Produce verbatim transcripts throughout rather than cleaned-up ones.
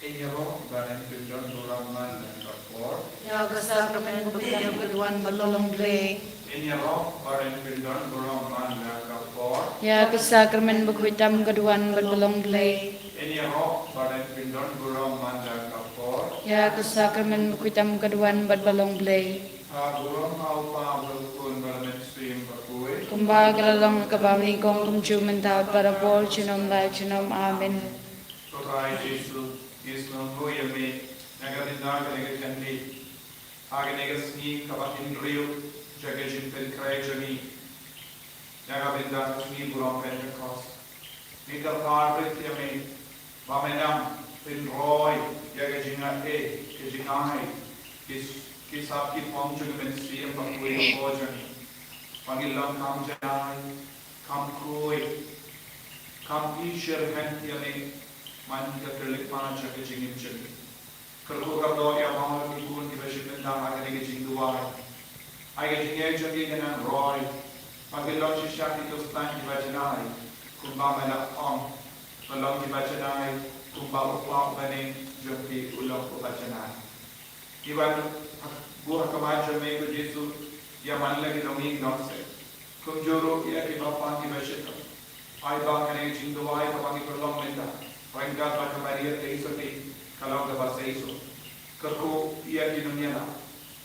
Ïaroh ba ren pyndon burom man la ka por. Ïa ka sakramen bakhuid ka duwan bad ka long Blei. Ïaroh ba ren pyndon burom man la ka por. Ïa ka sakramen bakhuid tam ka duwan bad ka long Blei. Ïaroh ba ren pyndon burom man la ka por. Ïa ka sakramen bakhuid tam ka duwan bad ka long Blei. Ha burom ha u Pa bad u Khun bad u Mynsiem Bakhuid. Kumba ka la long ha kaba nyngkong kumjuh mynta bad barabor junom la junom. Amen. Ko Trai Jisu, ngi sngewnguh ïa me na ka bynta kane ka khyndai ha kane ka sngi kaba hynriew jong ka jingpynkhreh jong ngi na ka bynta ka sngi burom Pentekost. Ngi kyrpad rit ïa me ba men nang pynroi ïa ka jingai, ka jingai ki, ki sap ki phong jong ka Mynsiem Bakhuid hapoh jong ngi. Ba ngin long kham janai, kham khuid, kham isyrhem ïa me man ka khyllipmat jong ka jingim jong ngi. Kyrkhu kyrdoh ïa baroh ki khun kiba shim bynta ha kane ka jingduwai. Ai ka jingngeit jong ki kan nang roi ba kin long shisha ki khristan kiba janai, kumba me la ong, ba long kiba janai kumba u Kpa uba neng jong ki u long uba janai. Ngi wan buh ha khmat jong me ko Jisu ïa man la ki nongïing nongseh, kumjuh ruh ïa ki bapang kiba shitom. Ai ba kane ka jingduwai kaba ngi pynlong mynta ryngkat bad ka Maria Theisotti ka long kaba seisoh. Kyrkhu ïa ki nongïalam,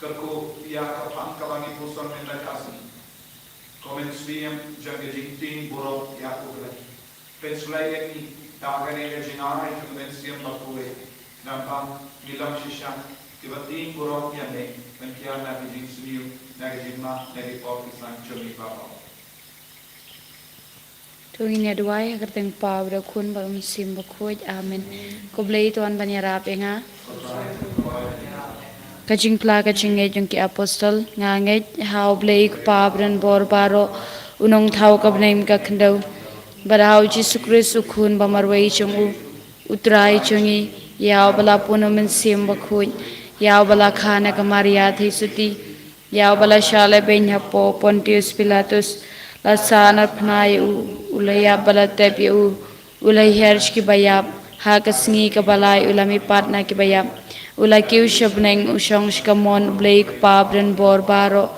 kyrkhu ïa ka phang kaba ngi puson mynta ka sngi. Ko Mynsiem jong ka jingtieng burom ïa U Blei, pynshlei ïa ngi da kane ka jingai jong ka Mynsiem Bakhuid, naba ngi long shisha kiba tieng burom ïa me, ban kiar na ka jingsniew, na ka jingmap, na ki pop ki san jong ngi baroh. To ngin ïa duwai ha ka kyrteng U Kpa bad U Khun bad U Mynsiem Bakhuid. Amen. Ko Blei to wan ban ïarap ïa nga. Ka jingphla ka jingngeit jong ki apostol. Nga ngeit ha U Blei U Kpa ba don bor baroh, u nongthaw ka bneng ka khyndew, bad ha U Jisu Khrist U Khun ba marwei jong u, U Trai jong ngi, ïa uba la pun U Mynsiem Bakhuid, ïa uba la kha na ka Maria Theisotti, ïa uba la shah lehbeiñ hapoh Pontius Pilatus, la sahnarphna ïa u, u la ïap bad la tep ïa u, u la hiar sha kiba ïap, ha ka sngi kaba lai u la mihpat na kiba ïap, u la kiew sha bneng, u shong sha kamon U Blei U Kpa ba don bor baroh.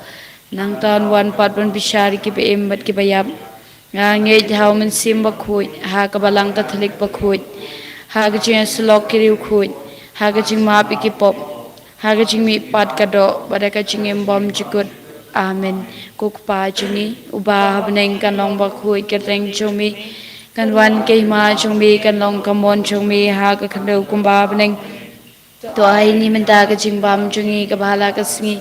Nangta un wan pat ban bishar ïa kiba im bad kiba ïap. Nga ngeit ha U Mynsiem Bakhuid, ha ka Balang Katholik bakhuid, ha ka jingïasyllok ki riewkhuid, ha ka jingmap ïa ki pop, ha ka jingmihpat ka doh, bad ha ka jingim bymjukut. Amen. Ko Kpa jong ngi uba ha bneng, kan long bakhuid ka kyrteng jong me, kan wan ka hima jong me, kan long ka mon jong me ha ka khyndew kumba ha bneng. To ai ngi mynta ka jingbam jong ngi kaba ha la ka sngi.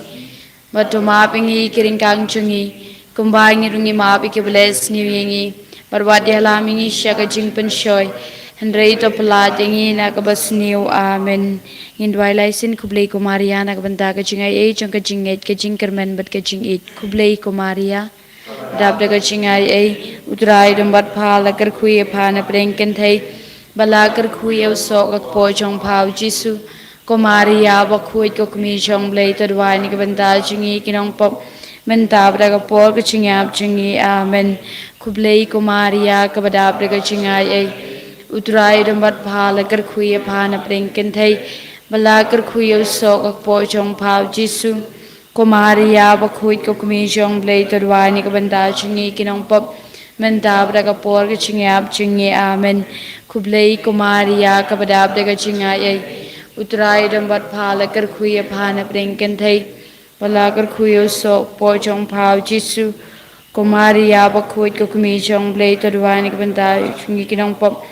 Bad to map ïa ngi ki ryngkang jong ngi, kumba ngi ruh ngi map ïa kiba leh sniew ïa ngi. Bad wat ïalam ïa ngi sha ka jingpynshoi, hynrei to pyllait ïa ngi na kaba sniew. Amen. Ngin duwai lai sien. Khublei ko Maria na ka bynta ka jingaiei jong ka jingngeit, ka jingkyrmen bad ka jingïeit. Khublei ko Maria. Dap da ka jingaiei, U Trai u don bad pha. La kyrkhu ïa pha na pdeng kynthei, bad la kyrkhu ïa u soh ka kpoh jong pha U Jisu. Ko Maria bakhuid, ko kmie jong U Blei, to duwai na ka bynta jong ngi ki nongpop, mynta bad ha ka por ka jingïap jong ngi. Amen. Khublei ko Maria kaba dap da ka jingaiei, U Trai u don bad pha. La kyrkhu ïa pha na pdeng kynthei, bad la kyrkhu ïa u soh ka kpoh jong pha U Jisu. Ko Maria bakhuid, ko kmie jong U Blei, to duwai na ka bynta jong ngi ki nongpop, mynta bad ha ka por ka jingïap jong ngi. Amen. Khublei ko Maria kaba dap da ka jingaiei, U Trai u don bad pha. La kyrkhu ïa pha na pdeng kynthei, bad la kyrkhu ïa u soh ka kpoh jong pha U Jisu. Ko Maria bakhuid, ko kmie jong U Blei, to duwai na ka bynta jong ngi ki nongpop,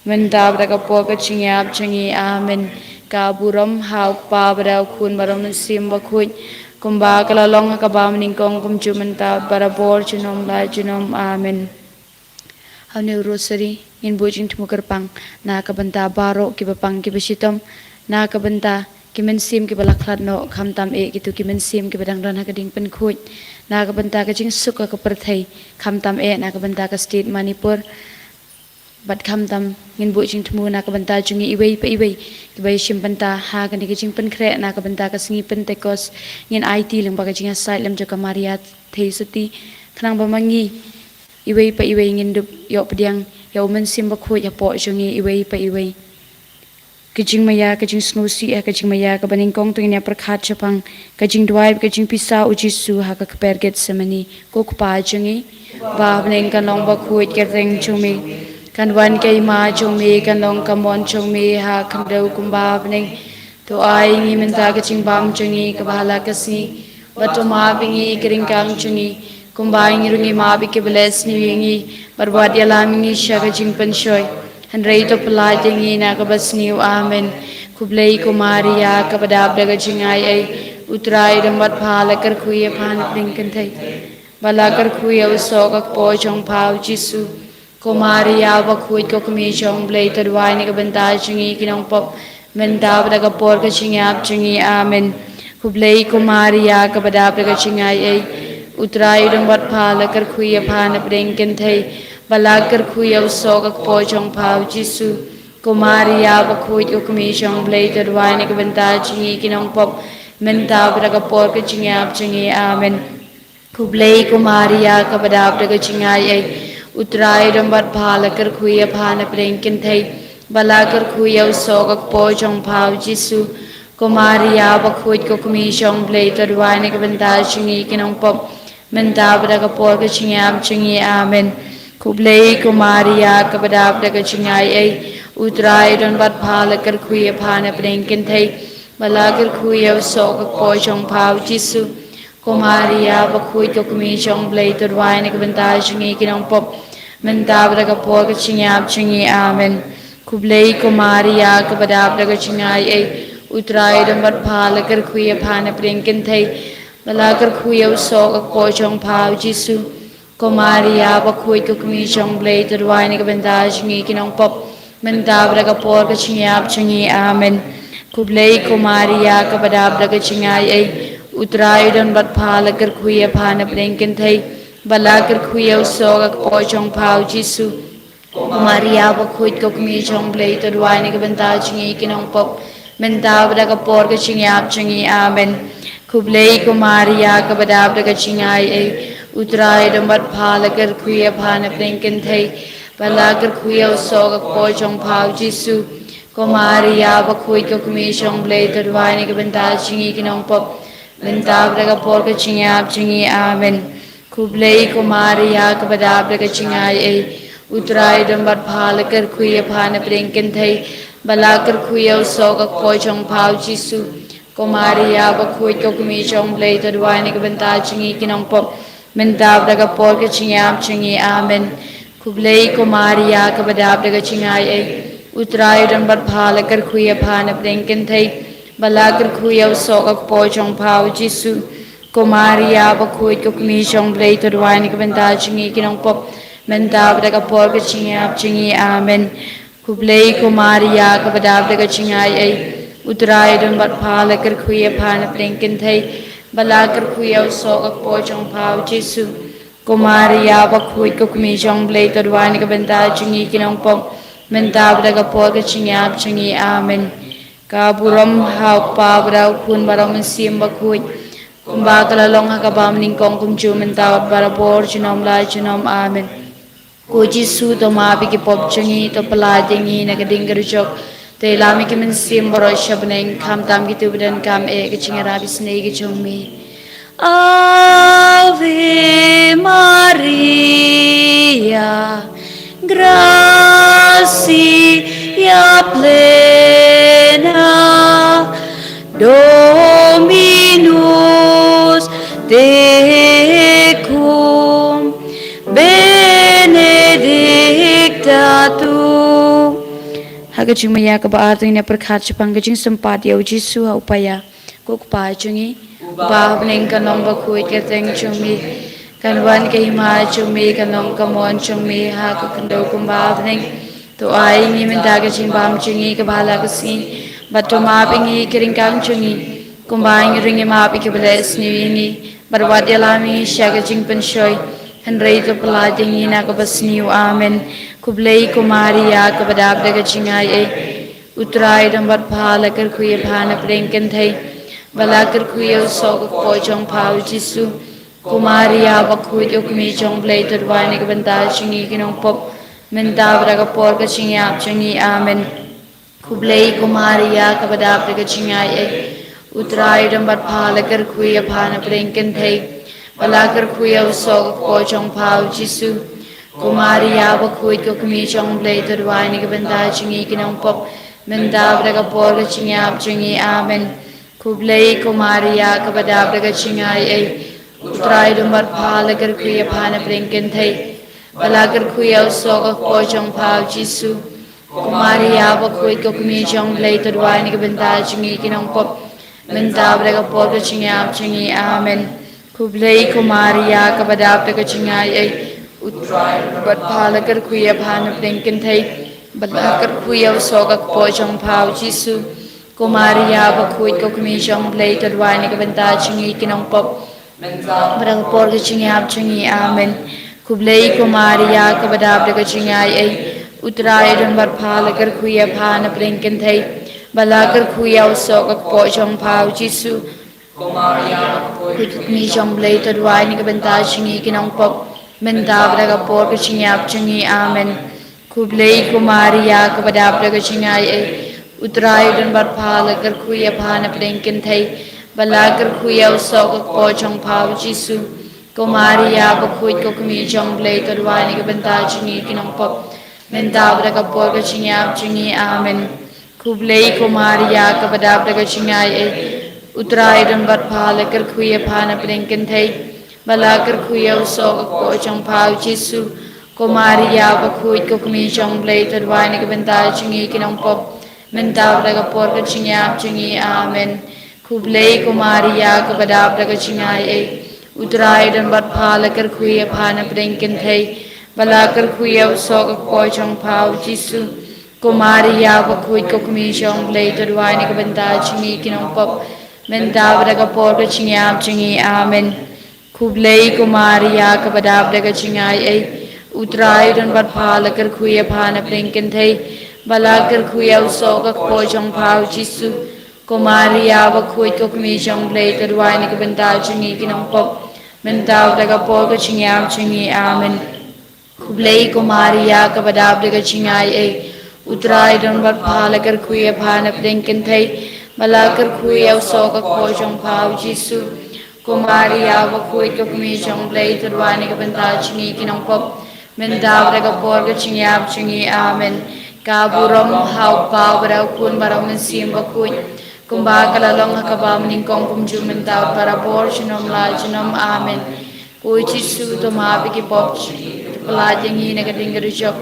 mynta bad ha ka por ka jingïap jong ngi. Amen. Ka burom ha U Kpa bad ha U Khun bad ha U Mynsiem Bakhuid, kumba ka la long ha kaba nyngkong, kumjuh mynta, barabor junom la junom. Amen. Ha une u rosary ngin buh jingthmu kyrpang na ka bynta baroh kiba pang kiba shitom, na ka bynta ki mynsiem kiba la khlad noh, khamtam eh kito ki mynsiem kiba dang don ha ka jingpynkhuid, na ka bynta ka jingsuk ha ka pyrthei, khamtam eh na ka bynta ka state Manipur. Bad khamtam ngin buh jingthmu na ka bynta jong ngi iwei pa iwei kiba ïashim bynta ha kane ka jingpynkhreh na ka bynta ka sngi Pentekost. Ngin aiti lyngba ka jingïasaid lem jong ka Maria Theisotti, khnang ba ma ngi iwei pa iwei ngin dup ïoh pdiang ïa U Mynsiem Bakhuid hapoh jong ngi iwei pa iwei. Ka jingmaïa, ka jingsngewsih, ha ka jingmaïa kaba nyngkong to ngin ïa pyrkhat shaphang ka jingduwai, ka jingpisa u Jisu ha ka kper Getsemani. Ko Kpa jong ngi ba ha bneng, kan long bakhuid ka kyrteng jong me, kan wan ka hima jong me, kan long ka mon jong me ha khyndew kumba ha bneng. To ai ngi mynta ka jingbam jong ngi kaba ha la ka sngi, bad to map ïa ngi ïa ki ryngkang jong ngi, kumba ngi ruh ngi map ïa kiba leh sniew ïa ngi, bad wat ïalam ïa ngi sha ka jingpynshoi, hynrei to pyllait ïa ngi na kaba sniew. Amen. Khublei ko Maria, kaba dap da ka jingaiei, u Trai u don bad pha, la kyrkhu ïa pha na pdeng kynthei, bad la kyrkhu ïa u soh ka kpoh jong pha u Jisu. Ko Maria bakhuid, ko kmie jong u Blei, to duwai na ka bynta jong ngi ki nongpop, mynta bad ha ka por ka jingïap jong ngi. Amen. Khublei ko Maria, kaba dap da ka jingaiei, u Trai u don bad pha, la kyrkhu ïa pha na pdeng kynthei, bad la kyrkhu ïa u soh ka kpoh jong pha u Jisu. Ko Maria bakhuid, ko kmie jong u Blei, to duwai na ka bynta jong ngi ki nongpop, mynta bad ha ka por ka jingïap jong ngi. Amen. Khublei ko Maria, kaba dap da ka jingaiei, u Trai u don bad pha, la kyrkhu ïa pha na pdeng kynthei, bad la kyrkhu ïa u soh ka kpoh jong pha u Jisu. Ko Maria bakhuid, ko kmie jong u Blei, to duwai na ka bynta jong ngi ki nongpop, mynta bad ha ka por ka jingïap jong ngi. Amen. Khublei ko Maria, kaba dap da ka jingaiei, u Trai u don bad pha, la kyrkhu ïa pha na pdeng kynthei, bad la kyrkhu ïa u soh ka kpoh jong pha u Jisu. Ko Maria bakhuid, ko kmie jong u Blei, to duwai na ka bynta jong ngi ki nongpop, mynta bad ha ka por ka jingïap jong ngi. Amen. Khublei ko Maria, kaba dap da ka jingaiei, u Trai u don bad pha, la kyrkhu ïa pha na pdeng kynthei, bad la kyrkhu ïa u soh ka kpoh jong pha u Jisu. Ko Maria bakhuid, ko kmie jong u Blei, to duwai na ka bynta jong ngi ki nongpop, mynta bad ha ka por ka jingïap jong ngi. Amen. Khublei ko Maria, kaba dap da ka jingaiei, u Trai u don bad pha, la kyrkhu ïa pha na pdeng kynthei, bad la kyrkhu ïa u soh ka kpoh jong pha u Jisu. Ko Maria bakhuid, ko kmie jong u Blei, to duwai na ka bynta jong ngi ki nongpop, mynta bad ha ka por ka jingïap jong ngi. Amen. Khublei ko Maria, kaba dap da ka jingaiei, u Trai u don bad pha, la kyrkhu ïa pha na pdeng kynthei, bad la kyrkhu ïa u soh ka kpoh jong pha u Jisu. Ko Maria bakhuid, ko kmie jong u Blei, to duwai na ka bynta jong ngi ki nongpop, mynta bad ha ka por ka jingïap jong ngi. Amen. Khublei ko Maria, kaba dap da ka jingaiei, u Trai u don bad pha, la kyrkhu ïa pha na pdeng kynthei, bad la kyrkhu ïa u soh ka kpoh jong pha u Jisu. Ko Maria bakhuid, ko kmie jong u Blei, to duwai na ka bynta jong ngi ki nongpop, mynta bad ha ka por ka jingïap jong ngi. Amen. Khublei ko Maria, kaba dap da ka jingaiei, u Trai u don bad pha, la kyrkhu ïa pha na pdeng kynthei, bad la kyrkhu ïa u soh ka kpoh jong pha u Jisu. Ko Maria bakhuid, ko kmie jong u Blei, to duwai na ka bynta jong ngi ki nongpop, mynta bad ha ka por ka jingïap jong ngi. Amen. Khublei ko Maria, kaba dap da ka jingaiei, u Trai u don bad pha, la kyrkhu ïa pha na pdeng kynthei, bad la kyrkhu ïa u soh ka kpoh jong pha u Jisu. Ko Maria bakhuid, ko kmie jong u Blei, to duwai na ka bynta jong ngi ki nongpop, mynta bad ha ka por ka jingïap jong ngi. Amen. Ka burom ha u Kpa bad ha u Khun bad ha u Mynsiem Bakhuid, kumba ka la long ha kaba nyngkong, kumjuh mynta, bad barabor, junom la junom. Amen. Ko Jisu, to map ïa ki pop jong ngi, to pyllait ïa ngi na ka ding ka dujok, to ïalam ïa ki mynsiem baroh sha bneng, khamtam kito ba donkam eh ka jingïarap isynei ka jong me. Ave Maria, gracia plena, Dominus tecum, benedicta tu. Ha ka jingmaïa kaba ar to ngin ïa pyrkhat shaphang ka jingsympat ïa u Jisu ha u paia. Ko Kpa jong ngi uba ha bneng, kan long bakhuid ka kyrteng jong me, kan wan ka hima jong me, kan long ka mon jong me ha ka khyndew kumba ha bneng. To ai ngi mynta ka jingbam jong ngi kaba ha la ka sngi, bad to map ïa ngi ïa ki ryngkang jong ngi, kumba ngi ruh ngi map ïa kiba leh sniew ïa ngi, bad wat ïalam ïa ngi sha ka jingpynshoi, hynrei to pyllait ïa ngi na kaba sniew. Amen. Khublei ko Maria, kaba dap da ka jingaiei, u Trai u don bad pha, la kyrkhu ïa pha na pdeng kynthei, bad la kyrkhu ïa u soh ka kpoh jong pha u Jisu. Ko Maria bakhuid, ko kmie jong u Blei, to duwai na ka bynta jong ngi ki nongpop, mynta bad ha ka por ka jingïap jong ngi. Amen. Khublei ko Maria, kaba dap da ka jingaiei. U Trai u don bad pha, la kyrkhu ïa pha na pdeng kynthei, ba la kyrkhu ïa u soh ka kpoh jong pha u Jisu. Ko Maria bakhuid, ko kmie jong u Blei, to duwai na ka bynta jong ngi ki nongpop, mynta bad ha ka por ka jingïap jong ngi. Amen. Khublei ko Maria, kaba dap da ka jingaiei. U Trai u don bad pha, la kyrkhu ïa pha na pdeng kynthei, ba la kyrkhu ïa u soh ka kpoh jong pha u Jisu. Ko Maria bakhuid, ko kmie jong u Blei, to duwai na ka bynta jong ngi ki nongpop, mynta bad ha ka por ka jingïap jong ngi. Amen. Khublei ko Maria, kaba dap da ka jingaiei. U Trai u don bad pha, la kyrkhu ïa pha na pdeng kynthei, ba la kyrkhu ïa u soh ka kpoh jong pha u Jisu. Ko Maria bakhuid, ko kmie jong u Blei, to duwai na ka bynta jong ngi ki nongpop, bad ha ka por ka jingïap jong ngi. Amen. Khublei ko Maria, kaba dap da ka jingaiei. U Trai u don bad pha, la kyrkhu ïa pha na pdeng kynthei, ba la kyrkhu ïa u soh ka kpoh jong pha u Jisu. Ko Maria bakhuid, ko kmie jong u Blei, to duwai na ka bynta jong ngi ki nongpop, mynta bad ha ka por ka jingïap jong ngi. Amen. Khublei ko Maria, kaba dap da ka jingaiei. U Trai u don bad pha, la kyrkhu ïa pha na pdeng kynthei, ba la kyrkhu ïa u soh ka kpoh jong pha u Jisu. Ko Maria bakhuid, ko kmie jong u Blei, to duwai na ka bynta jong ngi ki nongpop, mynta bad ha ka por ka jingïap jong ngi. Amen. Khublei ko Maria, kaba dap da ka jingaiei. U Trai u don bad pha, la kyrkhu ïa pha na pdeng kynthei, ba la kyrkhu ïa u soh ka kpoh jong pha u Jisu. Ko Maria bakhuid, ko kmie jong u Blei, to duwai na ka bynta jong ngi ki nongpop, mynta bad ha ka por ka jingïap jong ngi. Amen. Khublei ko Maria, kaba dap da ka jingaiei. U Trai u don bad pha, la kyrkhu ïa pha na pdeng kynthei, ba la kyrkhu ïa u soh ka kpoh jong pha u Jisu. Ko Maria bakhuid, ko kmie jong u Blei, to duwai na ka bynta jong ngi ki nongpop, mynta bad ha ka por ka jingïap jong ngi. Amen. Khublei ko Maria, kaba dap da ka jingaiei. U Trai u don bad pha, la kyrkhu ïa pha na pdeng kynthei, ba la kyrkhu ïa u soh ka kpoh jong pha u Jisu. Ko Maria bakhuid, ko kmie jong u Blei, to duwai na ka bynta jong ngi ki nongpop, mynta bad ha ka por ka jingïap jong ngi. Amen. Khublei ko Maria, kaba dap da ka jingaiei. U Trai u don bad pha, la kyrkhu ïa pha na pdeng kynthei, ba la kyrkhu ïa u soh ka kpoh jong pha u Jisu. Ko Maria bakhuid, ko kmie jong u Blei, to duwai na ka bynta jong ngi ki nongpop, mynta bad ha ka por ka jingïap jong ngi. Amen. Ka burom ha u Kpa bad ha u Khun bad ha u Mynsiem Bakhuid, kumba ka la long ha kaba mynnyngkong, kumjuh mynta bad barabor, junom la junom. Amen. Ko Jisu, to map ïa ki pop, to pyllait ïa ngi na ka ding ka dujok,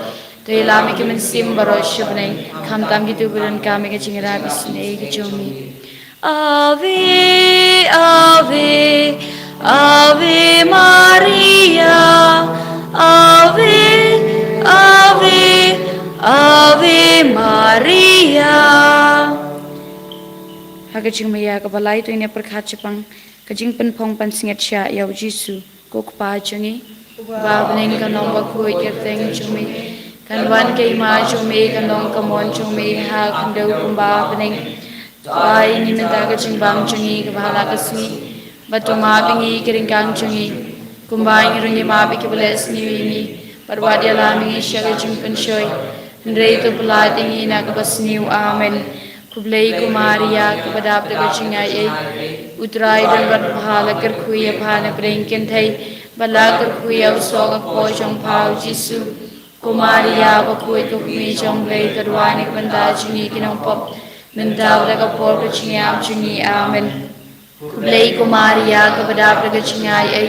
to ïalam ïa ki mynsiem baroh sha bneng, khamtam kito ba donkam ïa ka jingïarap isynei ka jong ngi. Ave, Ave, Ave Maria. Ave, Ave, Ave Maria. Ha ka jingmaïa kaba lai to ngin ïa pyrkhat shaphang ka jingpynphong pansngiat shah ïa u Jisu. Ko Kpa jong ngi, uba ha bneng, kan long bakhuid ka kyrteng jong me, kan wan ka hima jong me, kan long ka mon jong me ha khyndew kumba ha bneng. To ai ïa ngi mynta ka jingbam jong ngi kaba ha la ka sngi, bad to map ïa ngi ki ryngkang jong ngi, kumba ngi ruh ngi map ïa kiba leh sniew ïa ngi, bad wat ïalam ïa ngi sha ka jingpynshoi, hynrei to pyllait ïa ngi na kaba sniew. Amen. Khublei ko Maria, kaba dap da ka jingaiei. U Trai u don bad pha, la kyrkhu ïa pha na pdeng kynthei, bad la kyrkhu ïa u soh ka kpoh jong pha u Jisu. Ko Maria bakhuid, ko kmie jong u Blei, to duwai na ka bynta jong ngi ki nongpop, mynta bad ha ka por ka jingïap jong ngi. Amen. Khublei ko Maria, kaba dap da ka jingaiei.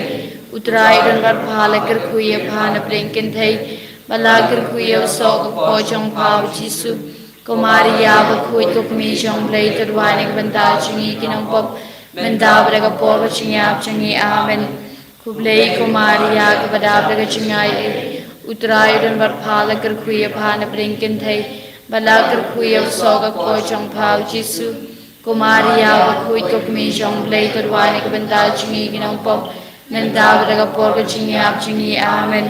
U Trai u don bad pha, la kyrkhu ïa pha na pdeng kynthei, bad la kyrkhu ïa u soh ka kpoh jong pha u Jisu. Ko Maria bakhuid, ko kmie jong u Blei, to duwai na ka bynta jong ngi ki nongpop, mynta bad ha ka por ka jingïap jong ngi. Amen. Khublei ko Maria, kaba dap da ka jingaiei. U Trai u don bad pha, la kyrkhu ïa pha na pdeng kynthei, bad la kyrkhu ïa u soh ka kpoh jong pha u Jisu. Ko Maria bakhuid, ko kmie jong u Blei, to duwai na ka bynta jong ngi ki nongpop, mynta bad ha ka por ka jingïap jong ngi. Amen.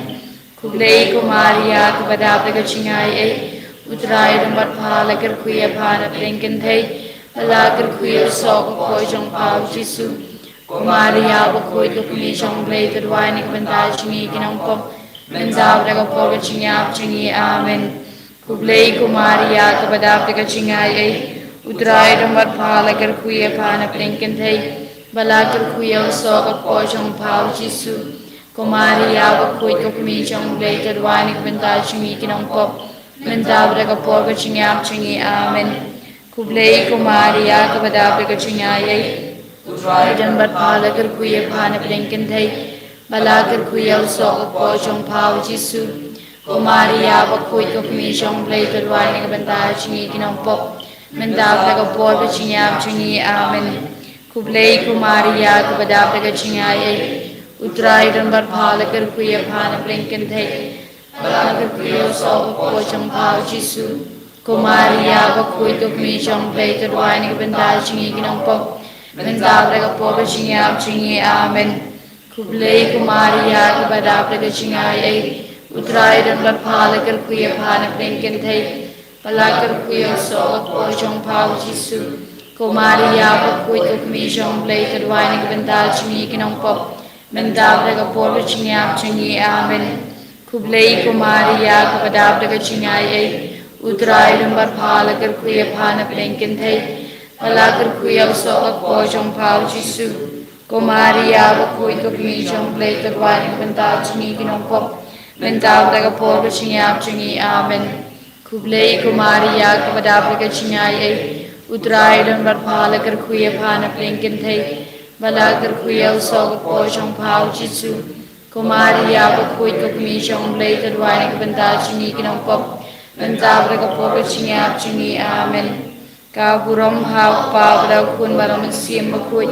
Khublei ko Maria, kaba dap da ka jingaiei. U Trai u don bad pha, la kyrkhu ïa pha na pdeng kynthei, bad la kyrkhu ïa u soh ka kpoh jong pha u Jisu. Ko Maria bakhuid, ko kmie jong u Blei, to duwai na ka bynta jong ngi ki nongpop, mynta bad ha ka por ka jingïap jong ngi. Amen. Khublei ko Maria, kaba dap da ka jingaiei, U Trai u don bad pha, la kyrkhu ïa pha na pdeng kynthei, ba la kyrkhu ïa u soh ka kpoh jong pha u Jisu. Ko Maria bakhuid, ko kmie jong U Blei, to duwai na ka bynta jong ngi ki nongpop, mynta bad ha ka por ka jingïap jong ngi. Amen. Khublei ko Maria, kaba dap da ka jingaiei, U Trai u don bad pha, la kyrkhu ïa pha na pdeng kynthei, ba la kyrkhu ïa u soh ka kpoh jong pha u Jisu. Ko Maria bakhuid, ko kmie jong U Blei, to duwai na ka bynta jong ngi ki nongpop, mynta bad ha ka por ka jingïap jong ngi. Amen. Khublei ko Maria, kaba dap da ka jingaiei, U Trai u don bad pha, la kyrkhu ïa pha na pdeng kynthei, ba la kyrkhu ïa u soh ka kpoh jong pha u Jisu. Ko Maria bakhuid, ko kmie jong U Blei, to duwai na ka bynta jong ngi ki nongpop, mynta bad ha ka por ka jingïap jong ngi. Amen. Khublei ko Maria, kaba dap da ka jingaiei, U Trai u don bad pha, la kyrkhu ïa pha na pdeng kynthei, ba la kyrkhu ïa u soh ka kpoh jong pha u Jisu. Ko Maria bakhuid, ko kmie jong U Blei, to duwai na ka bynta jong ngi ki nongpop, mynta bad ha ka por ka jingïap jong ngi. Amen. Khublei ko Maria, kaba dap da ka jingaiei, U Trai u don bad pha, la kyrkhu ïa pha na pdeng kynthei, ba la kyrkhu ïa u soh ka kpoh jong pha u Jisu. Ko Maria bakhuid, ko kmie jong U Blei, to duwai na ka bynta jong ngi ki nongpop, mynta bad ha ka por ka jingïap jong ngi. Amen. Khublei ko Maria, kaba dap da ka jingaiei, U Trai u don bad pha, la kyrkhu ïa pha na pdeng kynthei, ba la kyrkhu ïa u soh ka kpoh jong pha u Jisu. Ko Maria bakhuid, ko kmie jong U Blei, to duwai na ka bynta jong ngi ki nongpop, mynta bad ha ka por ka jingïap jong ngi. Amen. Ka burom ha U Kpa bad ha U Khun bad ha U Mynsiem Bakhuid,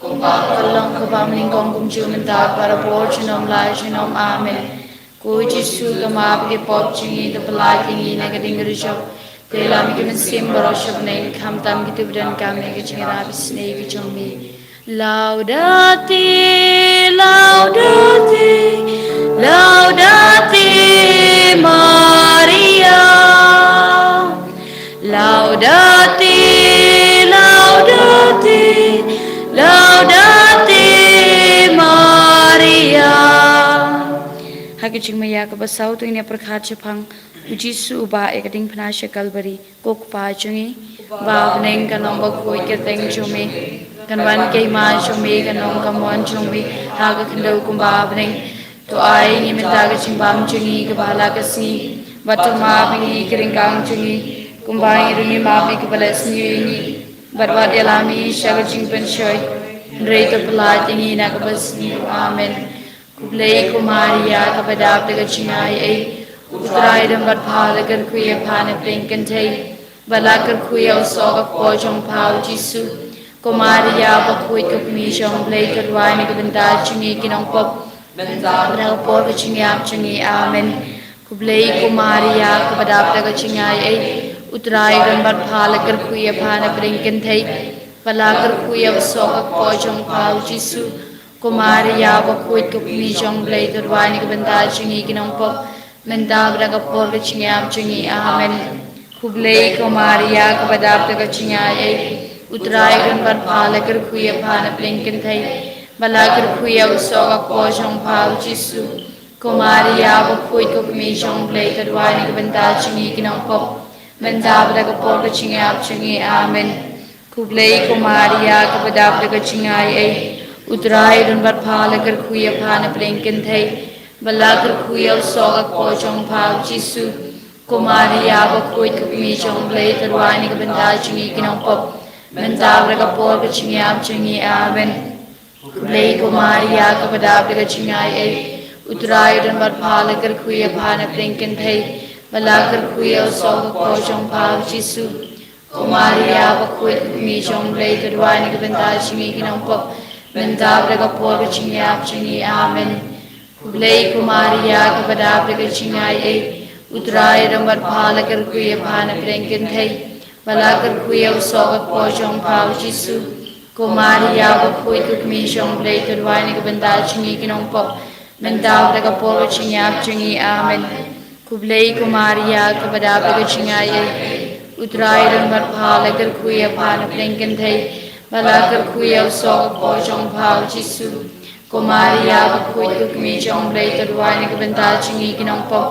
kumba ka long, ka bym nyngkong, kumjuh mynta, barabor, junom la junom. Amen. Ko Jisu, to map ïa ki pop jong ngi, to pyllait ïa ngi na ka ding ka jong, to ïalam ïa ki mynsiem baroh sha bneng, khamtam kito kiba donkam ïa ka jingïarap isynei ka jong ngi. Laudate, laudate, laudate Maria. Laudate, laudate, laudate Maria. Ha ka jingmaïa kaba saw, to ngin ïa pyrkhat shaphang u Jisu uba ïa ka diengphna sha Kalbari. Ko Kpa jong ngi ba ha bneng, kan long bakhuid ka kyrteng jong me, kan wan ka hima jong me, kan long ka mon jong me ha ka khyndew kumba ha bneng. To ai ïa ngi mynta ka jingbam jong ngi kaba ha la ka sngi, bad to map ïa ngi ki ryngkang jong ngi, kumba ngi ruh ngi map ïa kiba leh sniew ïa ngi, bad wat ïalam ïa ngi sha ka jingpynshoi, hynrei to pyllait ïa ngi na kaba sniew. Amen. Khublei ko Maria, kaba dap da ka jingaiei, U Trai u don bad pha, la kyrkhu ïa pha na pdeng kynthei, ba la kyrkhu ïa u soh ka kpoh jong pha u Jisu. Ko Maria bakhuid, ko kmie jong U Blei, to duwai na ka bynta jong ngi ki nongpop, mynta bad ha ka por ka jingïap jong ngi. Amen. Khublei ko Maria, kaba dap da ka jingaiei, U Trai u don bad pha, la kyrkhu ïa pha na pdeng kynthei, ba la kyrkhu ïa u soh ka kpoh jong pha u Jisu. Ko Maria bakhuid, ko kmie jong U Blei, to duwai na ka bynta jong ngi ki nongpop, mynta bad ha ka por ka jingïap jong ngi. Amen. Khublei ko Maria, kaba dap da ka jingaiei, U Trai u don bad pha, la kyrkhu ïa pha na pdeng kynthei, ba la kyrkhu ïa u soh ka kpoh jong pha u Jisu. Ko Maria bakhuid, ko kmie jong U Blei, to duwai na ka bynta jong ngi ki nongpop, mynta bad ha ka por ka jingïap jong ngi. Amen. Khublei ko Maria, kaba dap da ka jingaiei, U Trai u don bad pha, la kyrkhu ïa pha na pdeng kynthei, ba la kyrkhu ïa u soh ka kpoh jong pha u Jisu. Ko Maria bakhuid, ko kmie jong U Blei, to duwai na ka bynta jong ngi ki nongpop, mynta bad ha ka por ka jingïap jong ngi. Amen. Khublei ko Maria, kaba dap da ka jingaiei, U Trai u don bad pha, la kyrkhu ïa pha na pdeng kynthei, ba la kyrkhu ïa u soh ka kpoh jong pha u Jisu. Ko Maria bakhuid, ko kmie jong U Blei, to duwai na ka bynta jong ngi ki nongpop, mynta bad ha ka por ka jingïap jong ngi. Amen. Khublei ko Maria, kaba dap da ka jingaiei, U Trai u don bad pha, la kyrkhu ïa pha na pdeng kynthei, ba la kyrkhu ïa u soh ka kpoh jong pha u Jisu. Ko Maria bakhuid, ko kmie jong U Blei, to duwai na ka bynta jong ngi ki nongpop, mynta bad ha ka por ka jingïap jong ngi. Amen. Khublei ko Maria, kaba dap da ka jingaiei, U Trai u don bad pha, la kyrkhu ïa pha na pdeng kynthei, ba la kyrkhu ïa u soh ka kpoh jong pha u Jisu. Ko Maria bakhuid, ko kmie jong U Blei, to duwai na ka bynta jong ngi ki nongpop,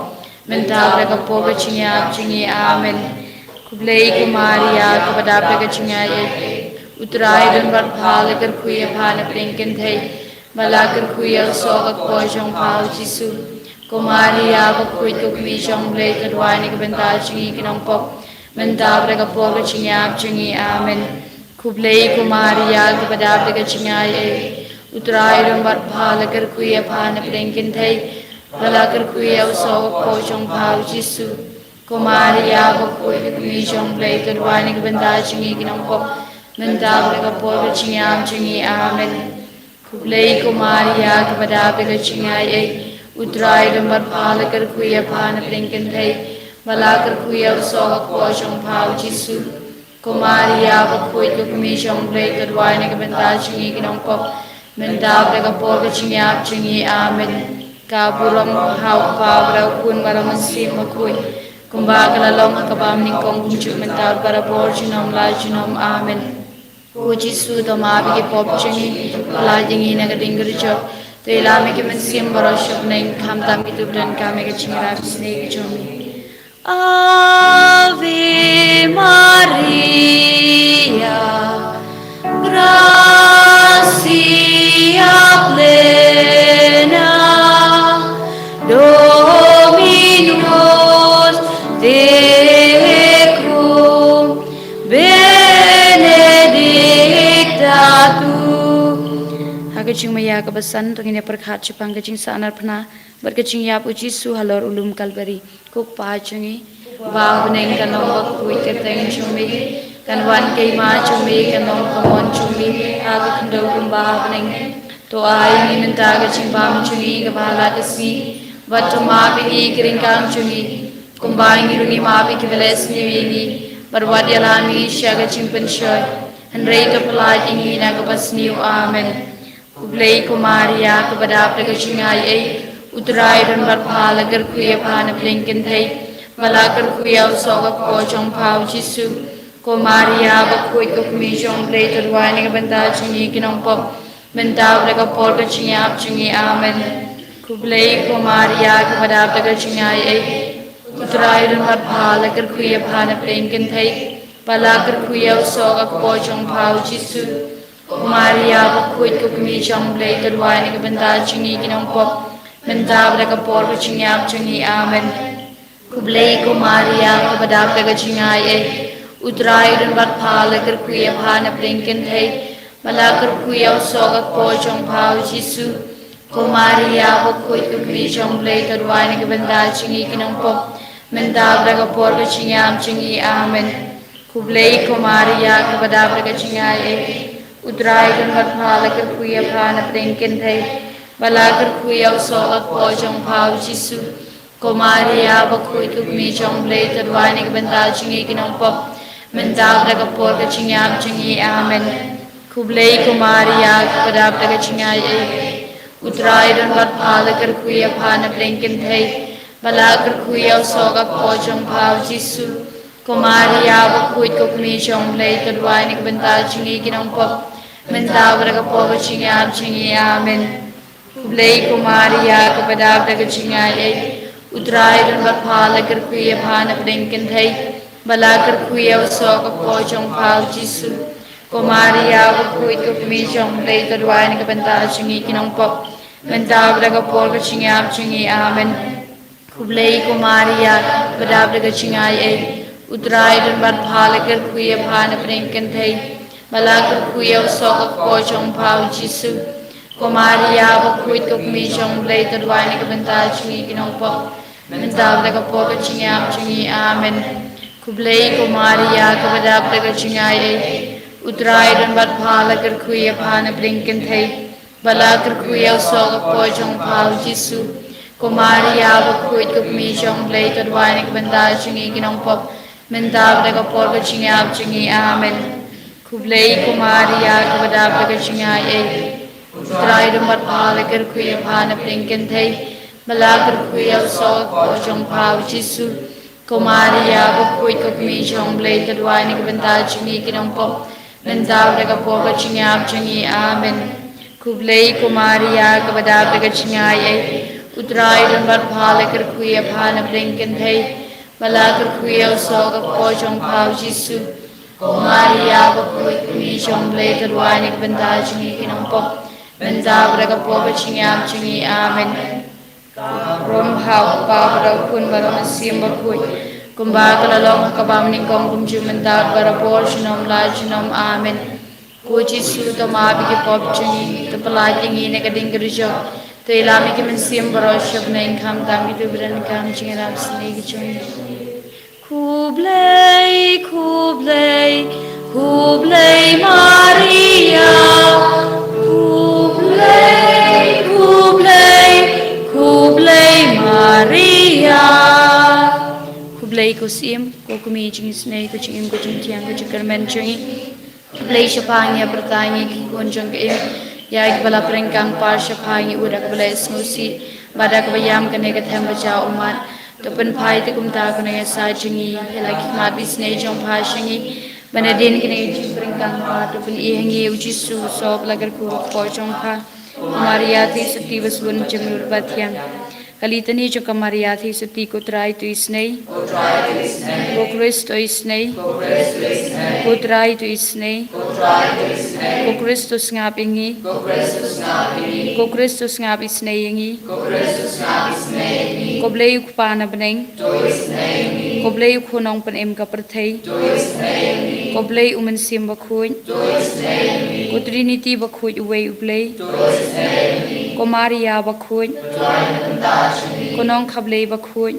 mynta bad ha ka por ka jingïap jong ngi. Amen. Khublei ko Maria, kaba dap da ka jingaiei. U Trai u don bad pha, la kyrkhu ïa pha na pdeng kynthei, bad la kyrkhu ïa u soh ka kpoh jong pha u Jisu. Ko Maria bakhuid, ko kmie jong u Blei, to duwai na ka bynta jong ngi ki nongpop, mynta bad ha ka por ka jingïap jong ngi. Amen. Khublei ko Maria, kaba dap da ka jingaiei. U Trai u don bad pha, la kyrkhu ïa pha na pdeng kynthei, bad la kyrkhu ïa u soh ka kpoh jong pha u Jisu. Ko Maria bakhuid, ko kmie jong u Blei, to duwai na ka bynta jong ngi ki nongpop, mynta bad ha ka por ka jingïap jong ngi. Amen. Khublei ko Maria, kaba dap da ka jingaiei. U Trai u don bad pha, la kyrkhu ïa pha na pdeng kynthei, bad la kyrkhu ïa u soh ka kpoh jong pha u Jisu. Ko Maria bakhuid, ko kmie jong u Blei, to duwai na ka bynta jong ngi ki nongpop, mynta bad ha ka por ka jingïap jong ngi. Amen. Ka burom ha u Kpa bad ha u Khun bad ha u Mynsiem Bakhuid, kumba ka la long ha kaba nyngkong, kumjuh mynta bad barabor, junom la junom. Amen. Ko Jisu, to map ïa ki pop jong ngi, pynlait ïa ngi na ka dieng kyrjok, to ïalam ïa ki mynsiem baroh sha bneng, khamtam kito ba donkam ïa ka jingïarap isynei ka jong ngi. Ave Maria, gratia plena, Dominus tecum, benedicta tu. Ha ka jingmaïa kaba san, to ngin ïa pyrkhat shaphang ka jingsahnarphna bad ka jingïap u Jisu halor u lum Kalbari. Ko Kpa jong ngi, uba ha bneng, kan long ba khuid ka kyrteng jong me, kan wan ka hima jong me, kan long ka mon jong me ha ka khyndew kumba ha bneng. To ai ïa ngi mynta ka jingbam jong ngi kaba ha la ka sngi, bad to map ïa ngi ki ryngkang jong ngi, kumba ngi ruh ngi map ïa kiba leh sniew ïa ngi, bad wat ïalam ïa ngi sha ka jingpynshoi, hynrei to pynlait ïa ngi na kaba sniew. Amen. Khublei ko Maria, kaba dap da ka jingaiei. U Trai u don bad pha, la kyrkhu ïa pha na pdeng kynthei, bad la kyrkhu ïa u soh ka kpoh jong pha u Jisu. Ko Maria bakhuid, ko kmie jong u Blei, to duwai na ka bynta jong ngi ki nongpop, mynta bad ha ka por ka jingïap jong ngi. Amen. Khublei ko Maria, kaba dap da ka jingaiei. U Trai u don bad pha, la kyrkhu ïa pha na pdeng kynthei, bad la kyrkhu ïa u soh ka kpoh jong pha u Jisu. Ko Maria bakhuid, ko kmie jong u Blei, to duwai na ka bynta jong ngi ki nongpop, mynta bad ha ka por ka jingïap jong ngi. Amen. Khublei ko Maria, kaba dap da ka jingaiei. U Trai u don bad pha, la kyrkhu ïa pha na pdeng kynthei, bad la kyrkhu ïa u soh ka kpoh jong pha u Jisu. Ko Maria bakhuid, ko kmie jong u Blei, to duwai na ka bynta jong ngi ki nongpop, mynta bad ha ka por ka jingïap jong ngi. Amen. Khublei ko Maria, kaba dap da ka jingaiei. U Trai u don bad pha, la kyrkhu ïa pha na pdeng kynthei, bad la kyrkhu ïa u soh ka kpoh jong pha u Jisu. Ko Maria bakhuid, ko kmie jong u Blei, to duwai na ka bynta jong ngi ki nongpop, mynta bad ha ka por ka jingïap jong ngi. Amen. Khublei ko Maria, kaba dap da ka jingaiei. U Trai u don bad pha, la kyrkhu ïa pha na pdeng kynthei, bad la kyrkhu ïa u soh ka kpoh jong pha u Jisu. Ko Maria bakhuid, ko kmie jong u Blei, to duwai na ka bynta jong ngi ki nongpop, mynta bad ha ka por ka jingïap jong ngi. Amen. Khublei ko Maria, kaba dap da ka jingaiei. U Trai u don bad pha, la kyrkhu ïa pha na pdeng kynthei, bad la kyrkhu ïa u soh ka kpoh jong pha u Jisu. Ko Maria bakhuid, ko kmie jong u Blei, to duwai na ka bynta jong ngi ki nongpop, mynta bad ha ka por ka jingïap jong ngi. Amen. Khublei ko Maria, kaba dap da ka jingaiei. U Trai u don bad pha, la kyrkhu ïa pha na pdeng kynthei, bad la kyrkhu ïa u soh ka kpoh jong pha u Jisu. Ko Maria bakhuid, ko kmie jong u Blei, to duwai na ka bynta jong ngi ki nongpop, mynta bad ha ka por ka jingïap jong ngi. Amen. Khublei ko Maria, kaba dap da ka jingaiei. U Trai u don bad pha, la kyrkhu ïa pha na pdeng kynthei, bad la kyrkhu ïa u soh ka kpoh jong pha u Jisu. Ko Maria bakhuid, ko kmie jong u Blei, to duwai na ka bynta jong ngi ki nongpop, mynta bad ha ka por ka jingïap jong ngi. Amen. Khublei ko Maria, kaba dap da ka jingaiei. U Trai u don bad pha, la kyrkhu ïa pha na pdeng kynthei, bad la kyrkhu ïa u soh ka kpoh jong pha u Jisu. Ko Maria bakhuid, ko kmie jong u Blei, to duwai na ka bynta jong ngi ki nongpop, mynta bad ha ka por ka jingïap jong ngi. Amen. Khublei ko Maria, kaba dap da ka jingaiei. U Trai u don bad pha, la kyrkhu ïa pha na pdeng kynthei, bad la kyrkhu ïa u soh ka kpoh jong pha u Jisu. Ko Maria bakhuid, ko kmie jong U Blei, to duwai na ka bynta jong ngi ki nongpop, mynta bad ha ka por ka jingïap jong ngi. Amen. Ka burom ha u Kpa bad ha u Khun bad ha u Mynsiem Bakhuid, kumba ka la long ha kaba nyngkong, kumjuh mynta bad barabor, junom la junom. Amen. Ko Jisu, to map ïa ki pop jong ngi, to pyllait ïa ngi na ka ding ka dujok, to ïalam ïa ki mynsiem baroh sha bneng, khamtam kito kiba donkam jingïarap isynei ka jong ngi. Khublei, khublei, khublei Maria. Khublei, khublei, khublei Maria. Khublei ko Syiem, ko Kmie jingisynei, ko Jingim, ko Jingthiang, ko Jingkyrmen jong ngi. Khublei shaphang ïa pyrta ngi ki khun jong ka Im, ïa kiba la pyrkhat kang par shaphang ngi, u da kaba la sngewsih bad da kaba ïam kane ka them ba ja ummat. To pynphai te kumta ko nongïasaid jong ngi ïa la ki khmat isynei jong pha sha ngi, ba nadien kane ka jingpyrkhat kang par to pyni ha ngi u Jisu, u soh ba la kyrkhu ha ka kpoh jong pha. Ko Maria Theisotti, ba sbun jemur ba thiang. Ka Litani jong ka Maria Theisotti. Ko Trai, to isynei. Ko Khrist, to isynei. Ko Trai, to isynei. Ko Khrist, to sngap ïa ngi. Ko Khrist, to sngap isynei ïa ngi. Ko Blei u Kpa na bneng. Ko Blei u Khun Nongpynim ka pyrthei. Ko Blei u Mynsiem Bakhuid. Ko Trinity bakhuid, uwei U Blei. Ko Maria bakhuid. Ko Nongkhablei bakhuid.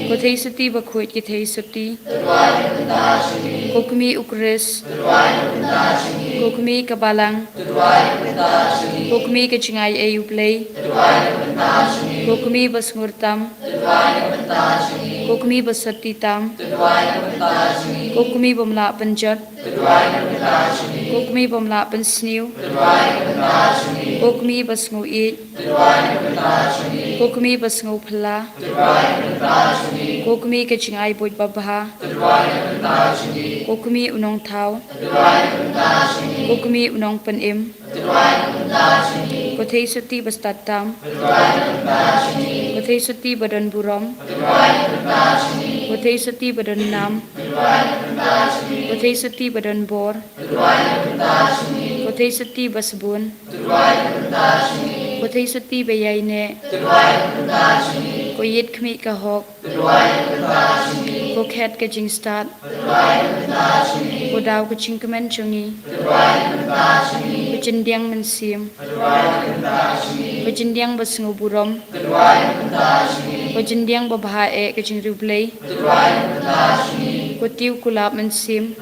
Ko Theisotti bakhuid ki theisotti. Ko Kmie u Khrist. Ko Kmie ka Balang. Ko Kmie ka jingai ei U Blei. Ko Kmie ba sngewtam. Ko Kmie ba sotti tam. Ko Kmie bym lah pynjot. Ko Kmie bym lah pynsniew. Ko Kmie ba sngew ïeit. Ko Kmie ba sngew phylla. Ko Kmie ka jingai buit babha. Ko Kmie u Nongthaw. Ko Kmie u Nongpynim. Ko Theisotti ba stad tam. Ko Theisotti ba don burom. Ko Theisotti ba don nam. Ko Theisotti ba don bor. Ko Theisotti ba sbun. Ko Theisotti ba ïaineh. Ko Ïit Khmih ka hok. Ko Khet ka jingstad. Ko Daw ka jingkmen jong ngi. Ko Jyndiang Mynsiem. Ko Jyndiang ba sngew burom. Ko Jyndiang babha eh ka jingriewblei. Ko Tiew Kulap Mynsiem.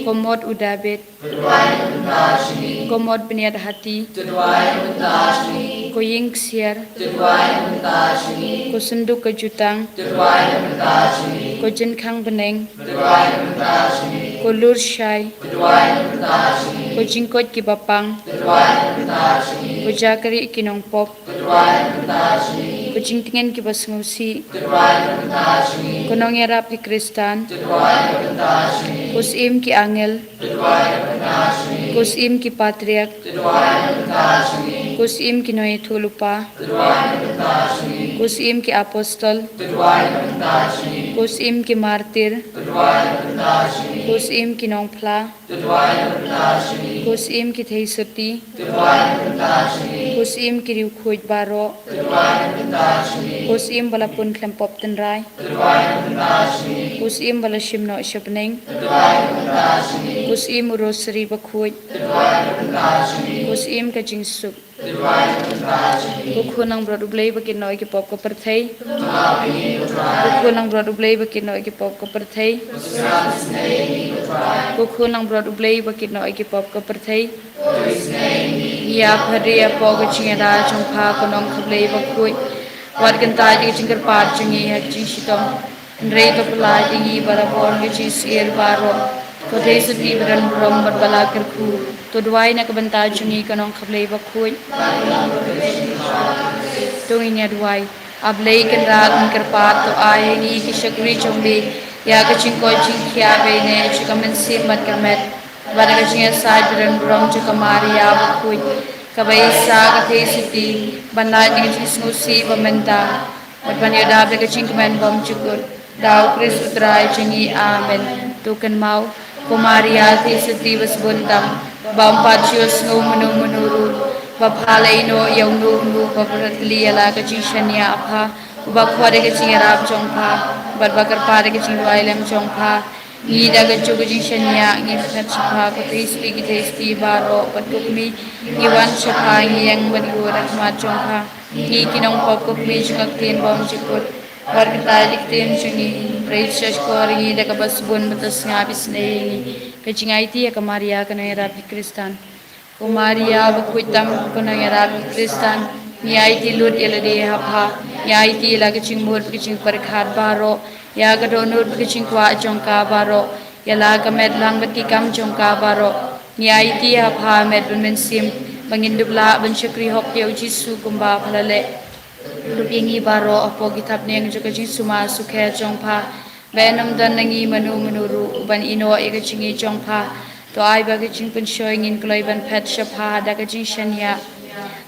Ko Mot u Dabid. Ko Mot Bniat Hati. Ko Ïing Ksiar. Ko Synduk ka Jutang. Ko Jynkhang Bneng. Ko Lur Shai. Ko Jingkoit ki Bapang. Ko Jakri ki Nongpop. Ko Jingtngen ki Basngewsih. Ko Nongïarap ki Khristan. Ko Syiem ki Angel. Ko Syiem ki Patriarch. Ko Syiem ki Nongïathuhlypa. Ko Syiem ki Apostol. Ko Syiem ki Martyr. Ko Syiem ki Nongphla. Ko Syiem ki Theisotti. Ko Syiem ki Riewkhuid baroh. Ko Syiem ba la pun khlem pop tynrai. Ko Syiem ba la shim noh sha bneng. Ko Syiem u Rosary bakhuid. Ko Syiem ka jingsuk. Ko Khun langbrot U Blei ba kit noh ïa ki pop ka pyrthei. Ko Khun langbrot U Blei ba kit noh ïa ki pop ka pyrthei. Ko Khun langbrot U Blei ba kit noh ïa ki pop ka pyrthei. Ïa pyrdi ïa pop ka jingïada jong pha, ko Nongkhablei bakhuid. Wat kyntait ïa ka jingkyrpad jong ngi ha ka jingshitom. Hynrei to pyllait ïa ngi barabor na ka jingsyier baroh. Ko Theisotti ba don burom bad ba la kyrkhu, to duwai na ka bynta jong ngi, ko Nongkhablei bakhuid. To ngin ïa duwai. A Blei Kynrad uba kyrpad, to ai ha ngi ki shakri jong me ïa ka jingkoit jingkhiah ba ïaineh jong ka mynsiem bad ka met, bad ka jingïasaid ba don burom jong ka Maria bakhuid. Kaba isa ka theisotti, ban lait na ka jingsngewsih ba mynta, bad ban ïoh dap da ka jingkmen bymjukut. Da U Khrist U Trai jong ngi, amen. To kynmaw, ko Maria theisotti ba sbun tam, ba ym pat shu sngew mynno mynno ruh ba pha la ïehnoh ïa uno uno, ba pha la kylli ïa la ka jingshaniah, pha uba khot ïa ka jingïarap jong pha, bad ba kyrpad ïa ka jingduwai lem jong pha. Ngi da kajuh ka jingshaniah ngi phet sha pha, ko theisotti ki theisotti baroh, bad ko kmie ngi wan sha pha, ngi ïeng ban ïoh ha khmat jong pha, ngi ki nongpop, ko kmie jong ka ktien bymjukut. Wat kata ka ktien jong ngi, peit sha shkor ïa ngi da kaba sbun, bad to sngap isynei ïa ngi. Ka jingaiti ïa ka Maria ka nongïarap ki Khristan. Ko Maria bakhuid tam, ko nongïarap ki Khristan, ngi aiti lut ïa lade ha pha, ngi aiti ïa la ka jingmut bad ka jingpyrkhat baroh, ïa ka dohnud bad ka jingkwah jong ka baroh, ïa la ka met lang bad ki kam jong ka baroh. Ngi aiti ha pha, Met bad Mynsiem, ba ngin dup lah ban shakri hok ïa U Jisu kumba pha la leh. Dup ïa ngi baroh hapoh ki thapniang jong ka jingsumar sukher jong pha, ba yn ym don na ngi mano mano ruh ban ïehnoh ïa ka jingïeit jong pha. To ai ba ka jingpynshoi ngin kloi ban phet sha pha da ka jingshaniah.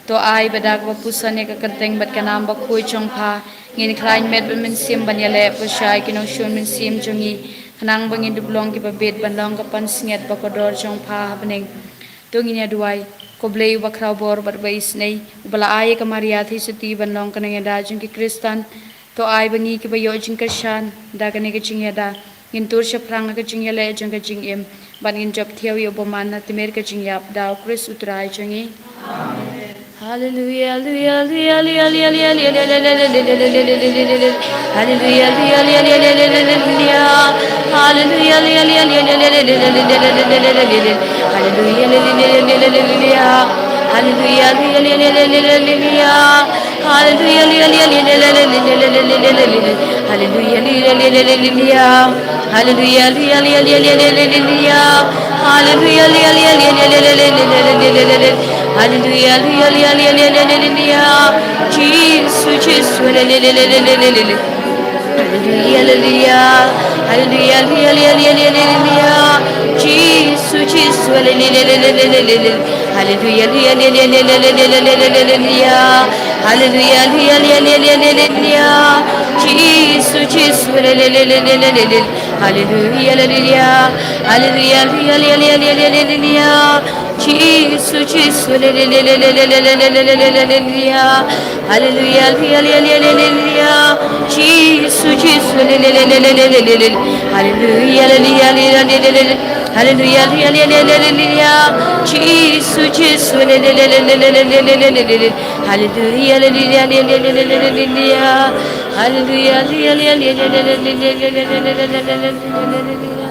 To ai ba da kaba pynsan ïa ka kyrteng bad ka nam bakhuid jong pha, ngin khlaiñ Met bad Mynsiem ban ïaleh pyrshah ïa ki nongshun mynsiem jong ngi, khnang ba ngin dup long kiba bit ban long ka pansngiat ba kordor jong pha ha bneng. To ngin ïa duwai. Ko Blei uba khraw bor bad uba isynei, uba la ai ïa ka Maria theisotti ban long ka nongïada jong ki Khristan, to ai ba ngi kiba ïoh jingkyrshan da kane ka jingïada, ngin tur shaphrang ha ka jingïaleh jong ka jingim, bad ngin jop thiaw ïa u bymman na tmier ka jingïap, da U Khrist U Trai jong ngi. Amen. Haleluia, haleluia, haleluia, haleluia. Haleluia, haleluia, haleluia. Haleluia, haleluia, haleluia. Haleluia, haleluia, haleluia. Haleluia, haleluia, haleluia. Haleluia, haleluia, haleluia. Haleluia, haleluia, haleluia. Haleluia, haleluia, haleluia, haleluia. Haleluia, haleluia, haleluia. Haleluia, haleluia, haleluia, haleluia. Jisu, Jisu, haleluia, haleluia, haleluia. Haleluia, haleluia, haleluia. Haleluia, haleluia, haleluia, haleluia. Jisu, Jisu, haleluia, haleluia, haleluia. Haleluia, haleluia, haleluia, haleluia. Haleluia, haleluia, haleluia, haleluia. Jisu, Jisu, haleluia, haleluia, haleluia. Haleluia, haleluia. Haleluia, haleluia, haleluia, haleluia. Jisu, Jisu, haleluia, haleluia, haleluia, haleluia. Haleluia, haleluia, haleluia, haleluia. Jisu, Jisu, haleluia, haleluia, haleluia. Haleluia, haleluia, haleluia, haleluia. Haleluia, haleluia, haleluia, haleluia. Jisu, Jisu, haleluia, haleluia, haleluia. Haleluia, haleluia, haleluia, haleluia. Haleluia, haleluia, haleluia, haleluia, haleluia.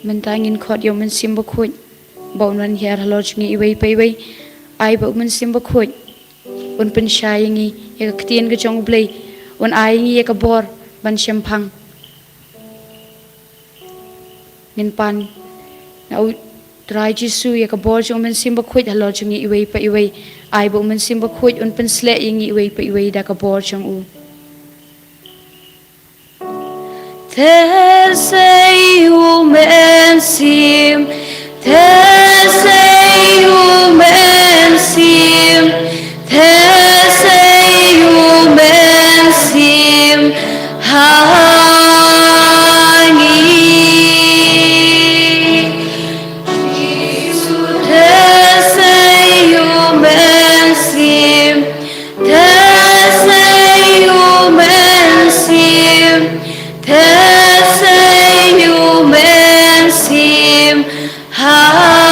Mynta ngin khot ïa U Mynsiem Bakhuid ba un wan hiar halor jong ngi iwei pa iwei. Ai ba U Mynsiem Bakhuid un pynshai ïa ngi ïa ka ktien ka jong U Blei, un ai ïa ngi ïa ka bor ban shemphang. Ngin pan na U Trai Jisu ïa ka bor jong U Mynsiem Bakhuid halor jong ngi iwei pa iwei. Ai ba U Mynsiem Bakhuid un pynsleh ïa ngi iwei pa iwei da ka bor jong u. Te sei U Mynsiem, te sei U Mynsiem, te sei U Mynsiem ha ngi. Jisu, te sei U Mynsiem, te sei U Mynsiem, te sei U Mynsiem ha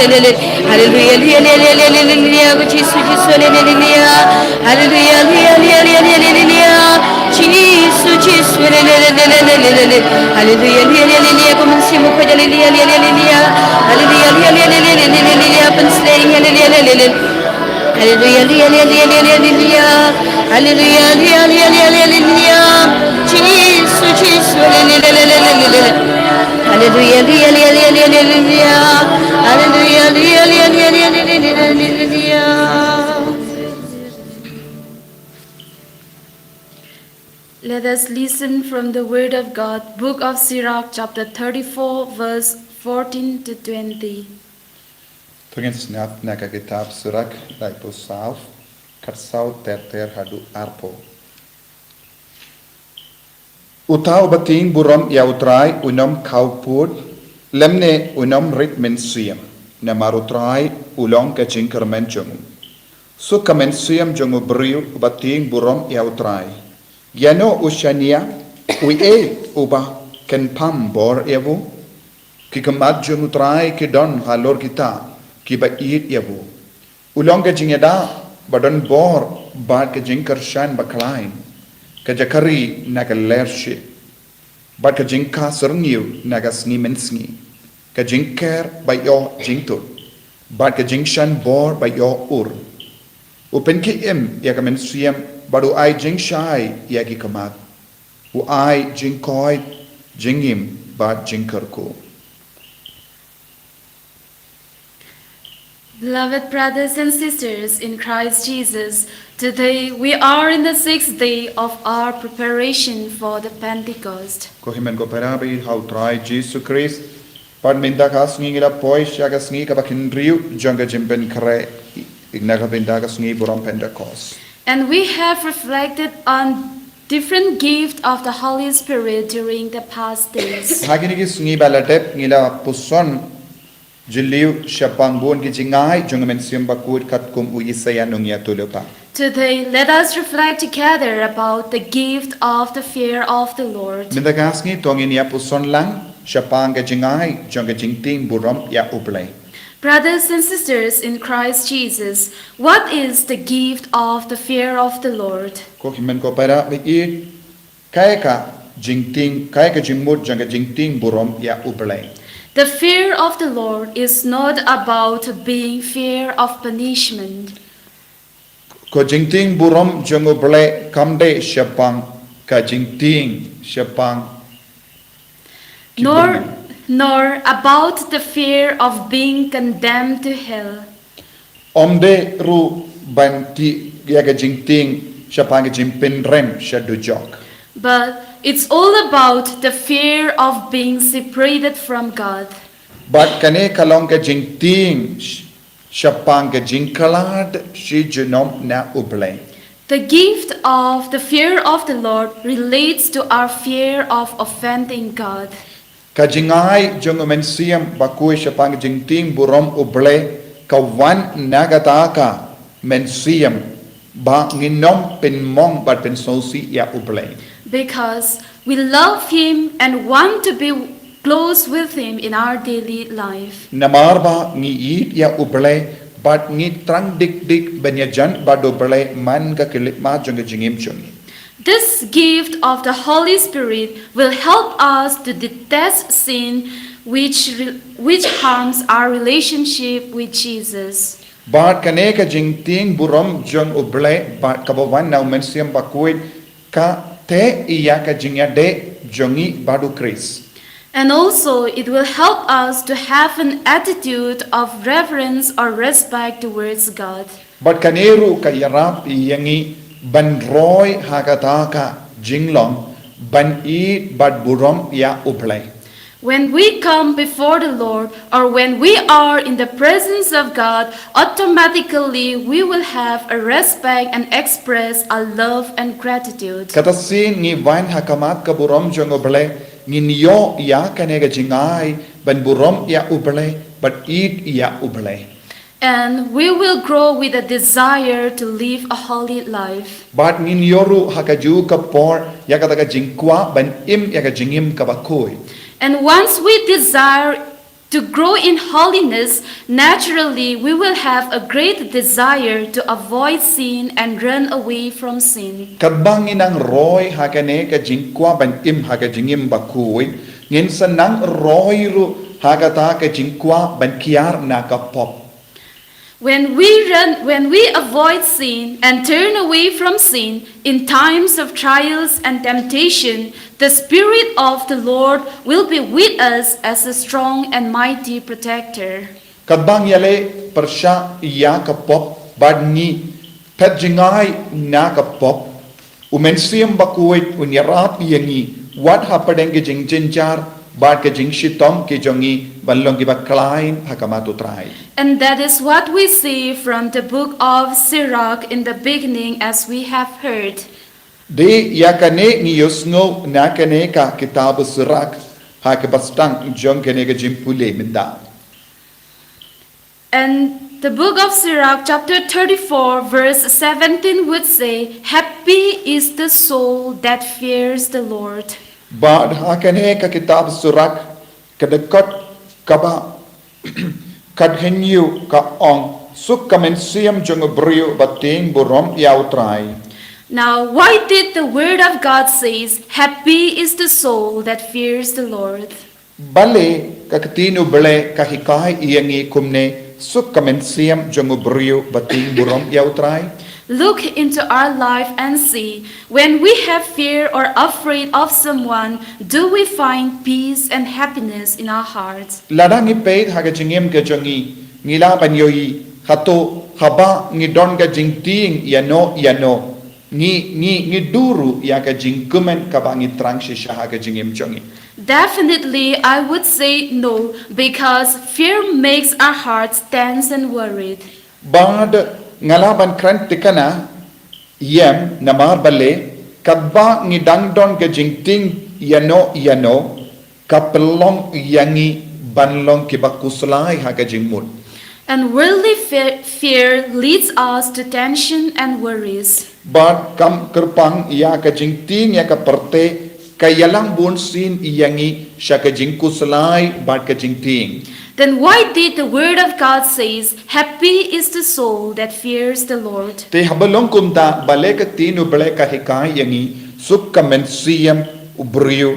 Hallelujah, hallelujah, hallelujah, hallelujah, Jisu, Jisu, hallelujah. Hallelujah, hallelujah, hallelujah, hallelujah. Jisu, Jisu, hallelujah, hallelujah, hallelujah, hallelujah. Ko Mynsiem Bakhuid, hallelujah, hallelujah, hallelujah. Hallelujah, hallelujah, hallelujah, hallelujah. Pynslem, hallelujah, hallelujah. Hallelujah, hallelujah, hallelujah, hallelujah. Hallelujah, hallelujah, hallelujah, hallelujah. Jisu, Jisu, hallelujah, hallelujah, hallelujah. Hallelujah, hallelujah, hallelujah, hallelujah. Hallelujah, hallelujah, hallelujah, hallelujah, hallelujah. Let us listen from the Word of God, Book of Sirach, chapter thirty-four, verse fourteen to twenty. To ngin sngap na ka kitab Sirach, laiphew saw, khatsaw ter ter haduh arphew. Uta uba tieng burom ïa U Trai un ym khawpud, lymne un ym rit mynsiem, namar U Trai u long ka jingkyrmen jong u. Suk ka mynsiem jong u briew uba tieng burom ïa U Trai. Ïano u shaniah, uei uba kynpham bor ïa u? Ki khmat jong U Trai ki don halor kita kiba ïeit ïa u. U long ka jingïada ba don bor bad ka jingkyrshan bakhlaiñ, ka jakari na ka lyer shit, bad ka jingkha syrngiew na ka sngi mynsngi, ka jingker ba ïoh jingtut, bad ka jingshan bor ba ïoh ur. U pynkhie im ïa ka mynsiem bad u ai jingshai ïa ki khmat. U ai jingkoit, jingim bad jingkyrkhu. Beloved brothers and sisters in Christ Jesus, today we are in the sixth day of our preparation for the Pentecost. Ko hynmen ko para ba ïeit ha U Trai Jisu Krist, bad mynta ka sngi ngi la poi sha ka sngi kaba khynriew jong ka jingpynkhreh, ïa kane ka bynta ka sngi burom Pentecost. And we have reflected on different gift of the Holy Spirit during the past days. Ha kine ki sngi ba la dep ngi la puson jylliew shaphang bun ki jingai jong u Mynsiem Bakhuid katkum u Isaïah nongïathuhlypa. Today, let us reflect together about the gift of the fear of the Lord. Mynta ka sngi to ngin ïa puson lang shaphang ka jingai jong ka jingtieng burom ïa U Blei. Brothers and sisters in Christ Jesus, what is the gift of the fear of the Lord? Ko hynmen ko para ba ïeit, kaei ka jingtieng, kaei ka jingmut jong ka jingtieng burom ïa U Blei? The fear of the Lord is not about being fear of punishment. Ko jingtieng burom jong U Blei kam dei shaphang ka jingtieng shaphang ki nor, bynriew. Nor about the fear of being condemned to hell. Ym dei ruh ban tieng ïa ka jingtieng shaphang ka jingpynrem sha dujok. But it's all about the fear of being separated from God. Bad kane ka long ka jingtieng sh-, shaphang ka jingkhlad shi junom na U Blei. The gift of the fear of the Lord relates to our fear of offending God. Ka jingai jong u Mynsiem Bakhuid shaphang ka jingtieng burom U Blei ka wan na kata ka mynsiem ba ngin ym pynmong bad pynsngewsih ïa U Blei. Because we love Him and want to be close with Him in our daily life. Namar ba ngi ïeit ïa U Blei bad ngi thrang dik dik ban ïajan bad U Blei man ka khyllipmat jong ka jingim jong ngi. This gift of the Holy Spirit will help us to detest sin which re-, which harms our relationship with Jesus. Bad kane ka jingtieng burom jong U Blei bad kaba wan na u Mynsiem Bakhuid ka teh ïa ka jingïadei jong ngi bad u Khrist. And also, it will help us to have an attitude of reverence or respect towards God. Bad kane ruh ka ïarap ïa ngi ban roi ha kata ka jinglong ban ïeit bad burom ïa U Blei. When we come before the Lord, or when we are in the presence of God, automatically we will have a respect and express our love and gratitude. Kata sien ngi wan ha khmat ka burom jong U Blei, ngin ïoh ïa kane ka jingai ban burom ïa U Blei bad ïeit ïa U Blei. And we will grow with a desire to live a holy life. Bad ngin ïoh ruh ha kajuh ka por ïa kata ka jingkwah ban im ïa ka jingim kaba khuid. And once we desire to grow in holiness, naturally we will have a great desire to avoid sin and run away from sin. Katba ngi nang roi ha kane ka jingkwah ban im ha ka jingim bakhuid, ngin sa nang roi ruh ha kata ka jingkwah ban kiar na ka pop. When we run, when we avoid sin and turn away from sin in times of trials and temptation, the Spirit of the Lord will be with us as a strong and mighty protector. Katba ngi ïaleh pyrshah ïa ka pop bad ngi phet jngai na ka pop, U Mynsiem Bakhuid un ïarap ïa ngi wat hapdeng ki jingjynjar bad ki jingshitom ki jong ngi ban long kiba khlaiñ ha khmat U Trai. And that is what we see from the book of Sirach in the beginning, as we have heard. Dei ïa kane ngi ïohsngew na kane ka kitab Sirach ha kaba sdang jong kane ka jingpule mynta. And the book of Sirach, chapter thirty-four, verse seventeen would say, "Happy is the soul that fears the Lord." Bad ha kane ka kitab Sirach ka dkhot kaba khathynñiew ka ong, suk ka mynsiem jong u briew ba tieng burom ïa U Trai. Now, why did the word of God says, "Happy is the soul that fears the Lord"? Balei ka ktien U Blei ka hikai ïa ngi kumne, suk ka mynsiem jong u briew ba tieng burom ïa U Trai? Look into our life and see, when we have fear or afraid of someone, do we find peace and happiness in our hearts? Lada ngi peit ha ka jingim ka jong ngi, ngi lah ban ïohi, hato haba ngi don ka jingtieng ïano ïano, ngi ngi ngi duh ruh ïa ka jingkmen kaba ngi thrang shisha ha ka jingim jong ngi? Definitely, I would say no, because fear makes our hearts tense and worried. Bad nga lah ban kren thikna, ïeng namar balei, katba ngi dang don ka jingtieng ïano ïano, ka pynlong ïa ngi ban long kiba khuslai ha ka jingmut. And worldly fe- fear leads us to tension and worries. Bad kam kyrpang ïa ka jingtieng ïa ka pyrthei, ka ïalam bunsien ïa ngi sha ka jingkhuslai bad ka jingtieng. Then why did the word of God says, "Happy is the soul that fears the Lord"? Te haba long kumta, balei ka ktien U Blei ka hikai ïa ngi, suk ka mynsiem u briew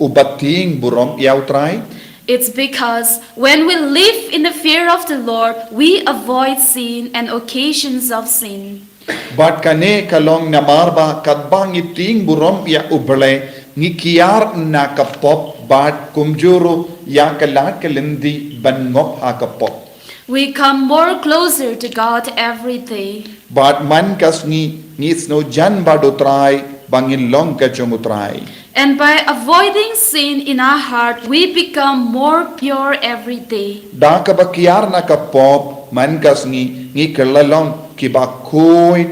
uba tieng burom ïa U Trai? It's because when we live in the fear of the Lord, we avoid sin and occasions of sin. Bad kane ka long namar ba katba ngi tieng burom ïa U Blei, ngi kiar na ka pop bad kumjuh ruh ïa ka lad ka lynti ban ngop ha ka pop. We come more closer to God every day. Bad man ka sngi ngi sngewjan bad U Trai ba ngin long ka jong U Trai. And by avoiding sin in our heart, we become more pure every day. Da kaba kiar na ka pop man ka sngi ngi kylla long kiba khuid,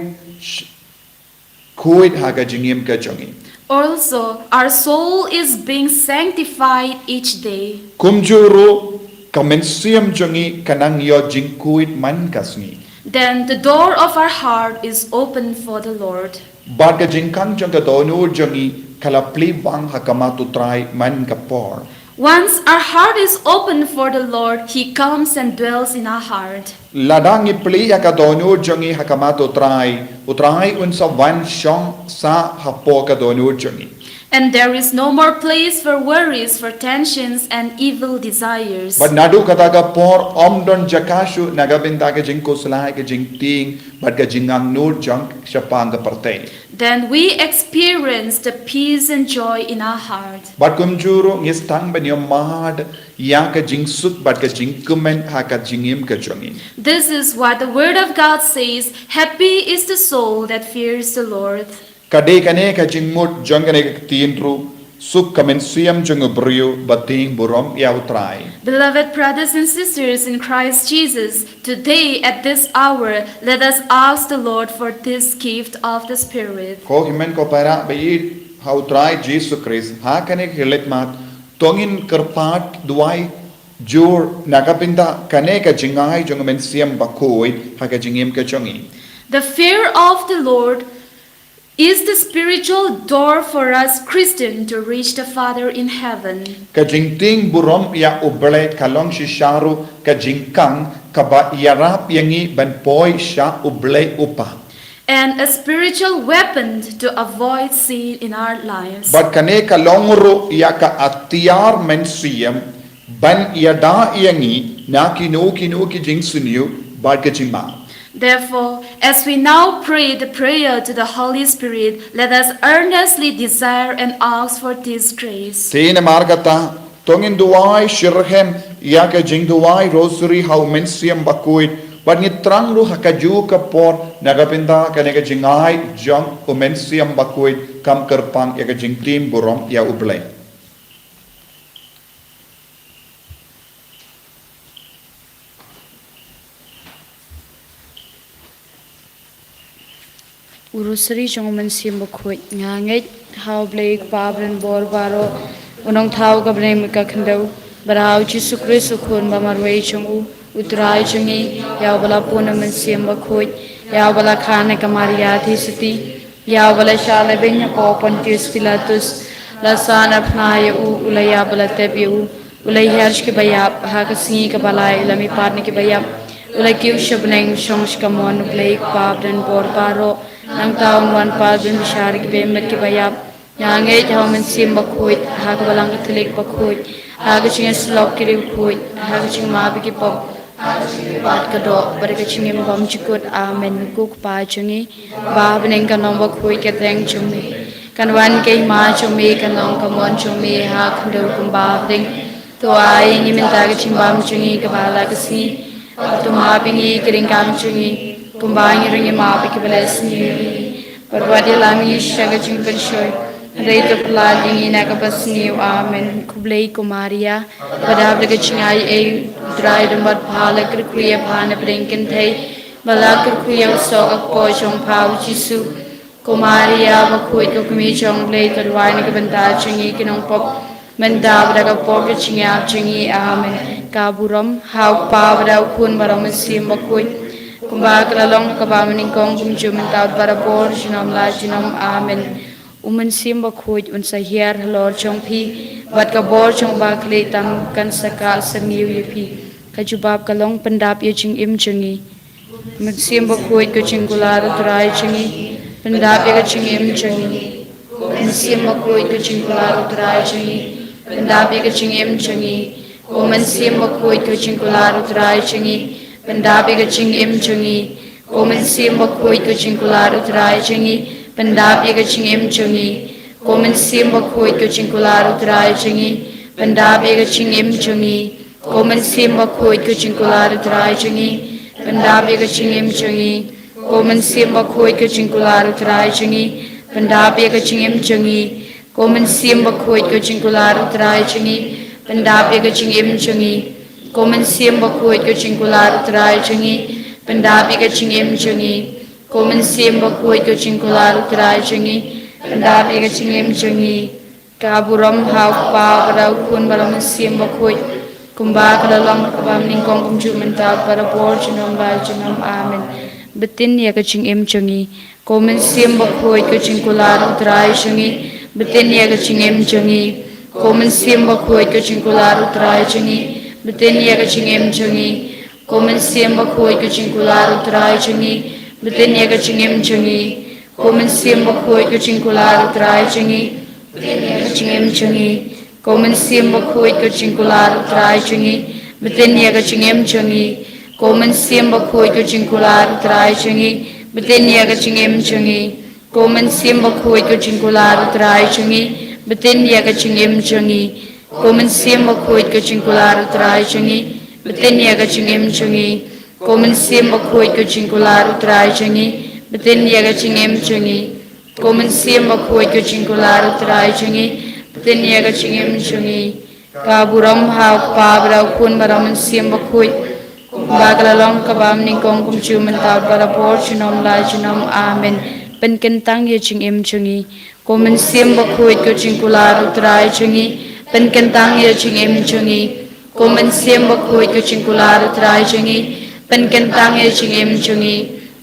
khuid ha ka jingim ka jong ngi. Also, our soul is being sanctified each day. Kumjuh ruh ka mynsiem jong ngi ka nang ïoh jingkhuid man ka sngi. Then the door of our heart is open for the Lord. Bad ka jingkhang jong ka dohnud jong ngi ka la plie bang ha khmat U Trai man ka por. Once our heart is open for the Lord, He comes and dwells in our heart. Lada ngi plie ïa ka dohnud jong ngi ha khmat U Trai, U Trai un sa wan shong sah hapoh ka dohnud jong ngi. And there is no more place for worries, for tensions, and evil desires. Bad naduh kata ka por ym don jaka shuh na ka bynta ka jingkhuslai, ka jingtieng bad ka jingangnud jong shaphang ka pyrthei. Then we experience the peace and joy in our heart. Bad kumjuh ruh ngi sdang ban ïohmad ïa ka jingsuk bad ka jingkmen ha ka jingim ka jong ngi. This is what the Word of God says, "Happy is the soul that fears the Lord." Ka dei kane ka jingmut jong kane ka ktien ruh, suk ka mynsiem jong u briew ba tieng burom ïa U Trai. Beloved brothers and sisters in Christ Jesus, today at this hour, let us ask the Lord for this gift of the Spirit. Ko hynmen ko para ba ïeit ha U Trai Jisu Khrist, ha kane ka khyllipmat to ngin kyrpad duwai jur na ka bynta kane ka jingai jong u Mynsiem Bakhuid ha ka jingim ka jong ngi. The fear of the Lord is the spiritual door for us Christian to reach the Father in heaven. Ka jingtieng burom ïa U Blei ka long shisha ruh ka jingkhang kaba ïarap ïa ngi ban poi sha U Blei U Kpa. And a spiritual weapon to avoid sin in our lives. Bad kane ka long ruh ïa ka atiar mynsiem ban ïada ïa ngi na kino kino ki jingsniew bad ka jingma. Therefore, as we now pray the prayer to the Holy Spirit, let us earnestly desire and ask for this grace. Te namar kata, to ngin duwai shitrhem ïa ka jingduwai rosary ha U Mynsiem Bakhuid, bad ngin thrang ruh ha kajuh ka por na ka bynta kane ka jingai jong U Mynsiem Bakhuid, kam kyrpang ïa ka jingtieng burom ïa U Blei. U Rosary jong U Mynsiem Bakhuid. Nga ngeit ha U Blei Kpa badonbor baroh, U Nongthaw ka bneng bad ka khyndew, bad ha U Jisu Khrist U Khun ba marwei jong U, U Trai jong ngi, ïa uba la pun U Mynsiem Bakhuid, ïa uba la kha na ka Maria Theisotti, ïa uba la shah lehbeiñ hapoh Pontius Pilatus, la sah na phna ïa u, u la ïap bad la tep ïa u, u la hiar sha kiba ïap, ha ka sngi kaba lai u la mihpat na kiba ïap, u la kiew sha bneng, u shong sha kamon U Blei Kpa badonbor baroh. Nangta un wan pat ban bishar ïa ki bym bad kiba ïap. Nga ngeit ha U Mynsiem Bakhuid, ha ka Balang Katholik bakhuid, ha ka jingïasyllok ki riewkhuid, ha ka jingmap ïa ki pop, bad ka doh, bad ka jingim bymjukut. Amen. Ko Kpa jong ngi, ba ha bneng, kan long bakhuid ka kyrteng jong me. Kan wan ka hima jong me, kan long ka mon jong me ha khyndew kumba ha bneng. To ai ïa ngi mynta ka jingbam jong ngi kaba ha la ka sngi. Bad to map ïa ngi ki ryngkang jong ngi, kumba ngi ruh ngi map ïa kiba leh sniew ïa ngi. Bad wat ïalam ïa ngi sha ka jingpynshoi, hynrei to pyllait ïa ngi na kaba sniew. Amen. Khublei ko Maria, ba dap da ka jingaiei, U Trai u don bad pha, la kyrkhu ïa pha na pdeng kynthei, bad la kyrkhu ïa u soh ka kpoh jong pha U Jisu. Ko Maria bakhuid, ko Kmie jong U Blei, to duwai na ka bynta jong ngi ki nongpop, mynta bad ha ka por ka jingïap jong ngi. Amen. Ka burom ha U Kpa bad ha U Khun bad ha U Mynsiem Bakhuid, kumba ka la long ha kaba mynnyngkong, kumjuh mynta bad barabor, junom la junom. Amen. U Mynsiem Bakhuid un sa hiar halor jong phi, bad ka bor jong U Bakhlieh tam kan sa kah syrngiew ïa phi. Ka jubab ka long: pyndap ïa ka jingim jong ngi. Mynsiem Bakhuid, ko jingkular U Trai jong ngi, pyndap ïa ka jingim jong ngi. Mynsiem Bakhuid, ko jingkular U Trai jong ngi, pyndap ïa ka jingim jong ngi. Ko Mynsiem Bakhuid, ko jingkular U Trai jong ngi, pyndap ïa ka jingim jong ngi. Ko Mynsiem Bakhuid, ko jingkular U Trai jong ngi, pyndap ïa ka jingim jong ngi. Ko Mynsiem Bakhuid, ko jingkular U Trai jong ngi, pyndap ïa ka jingim jong ngi. Ko Mynsiem Bakhuid, ko jingkular U Trai jong ngi, pyndap ïa ka jingim jong ngi. Ko Mynsiem Bakhuid, ko jingkular U Trai jong ngi, pyndap ïa ka jingim jong ngi. Ko Mynsiem Bakhuid, ko jingkular U Trai jong ngi, pyndap ïa ka jingim jong ngi. Ko Mynsiem Bakhuid, ko jingkular U Trai jong ngi, pyndap ïa ka jingim jong ngi. Ko Mynsiem Bakhuid, ko jingkular U Trai jong ngi, pyndap ïa ka jingim jong ngi. Ka burom ha U Kpa bad ha U Khun bad ha U Mynsiem Bakhuid, kumba ka la long ha kaba mynnyngkong, kumjuh mynta bad barabor, junom la junom. Amen. Btin ïa ka jingim jong ngi. Ko Mynsiem Bakhuid, ko jingkular U Trai jong ngi, btin ïa ka jingim jong ngi. Ko Mynsiem Bakhuid, ko jingkular U Trai jong ngi, btin ïa ka jingim jong ngi. Ko Mynsiem Bakhuid, ko jingkular U Trai jong ngi, btin ïa ka jingim jong ngi. Ko Mynsiem Bakhuid, ko jingkular U Trai jong ngi, btin ïa ka jingim jong ngi. Ko Mynsiem Bakhuid, ko jingkular U Trai jong ngi, btin ïa ka jingim jong ngi. Ko Mynsiem Bakhuid, ko jingkular U Trai jong ngi, btin ïa ka jingim jong ngi. Ko Mynsiem Bakhuid, ko jingkular U Trai jong ngi, btin ïa ka jingim jong ngi. Ko Mynsiem Bakhuid, ko jingkular U Trai jong ngi, btin ïa ka jingim jong ngi. Ko Mynsiem Bakhuid, ko jingkular U Trai jong ngi, btin ïa ka jingim jong ngi. Ko Mynsiem Bakhuid, ko jingkular U Trai jong ngi, btin ïa ka jingim jong ngi. Ka burom ha U Kpa bad ha U Khun bad ha U Mynsiem Bakhuid, kumba ka la long ha kaba mynnyngkong, kumjuh mynta bad barabor, junom la junom. Amen. Pynkyntang ïa ka jingim jong ngi. Ko Mynsiem Bakhuid, ko jingkular U Trai jong ngi, pynkyntang ïa ka jingim jong ngi. Ko Mynsiem Bakhuid, ko jingkular U Trai jong ngi, pynkyntang ïa ka jingim jong ngi.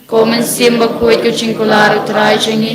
Ko Mynsiem Bakhuid, ko jingkular U Trai jong ngi,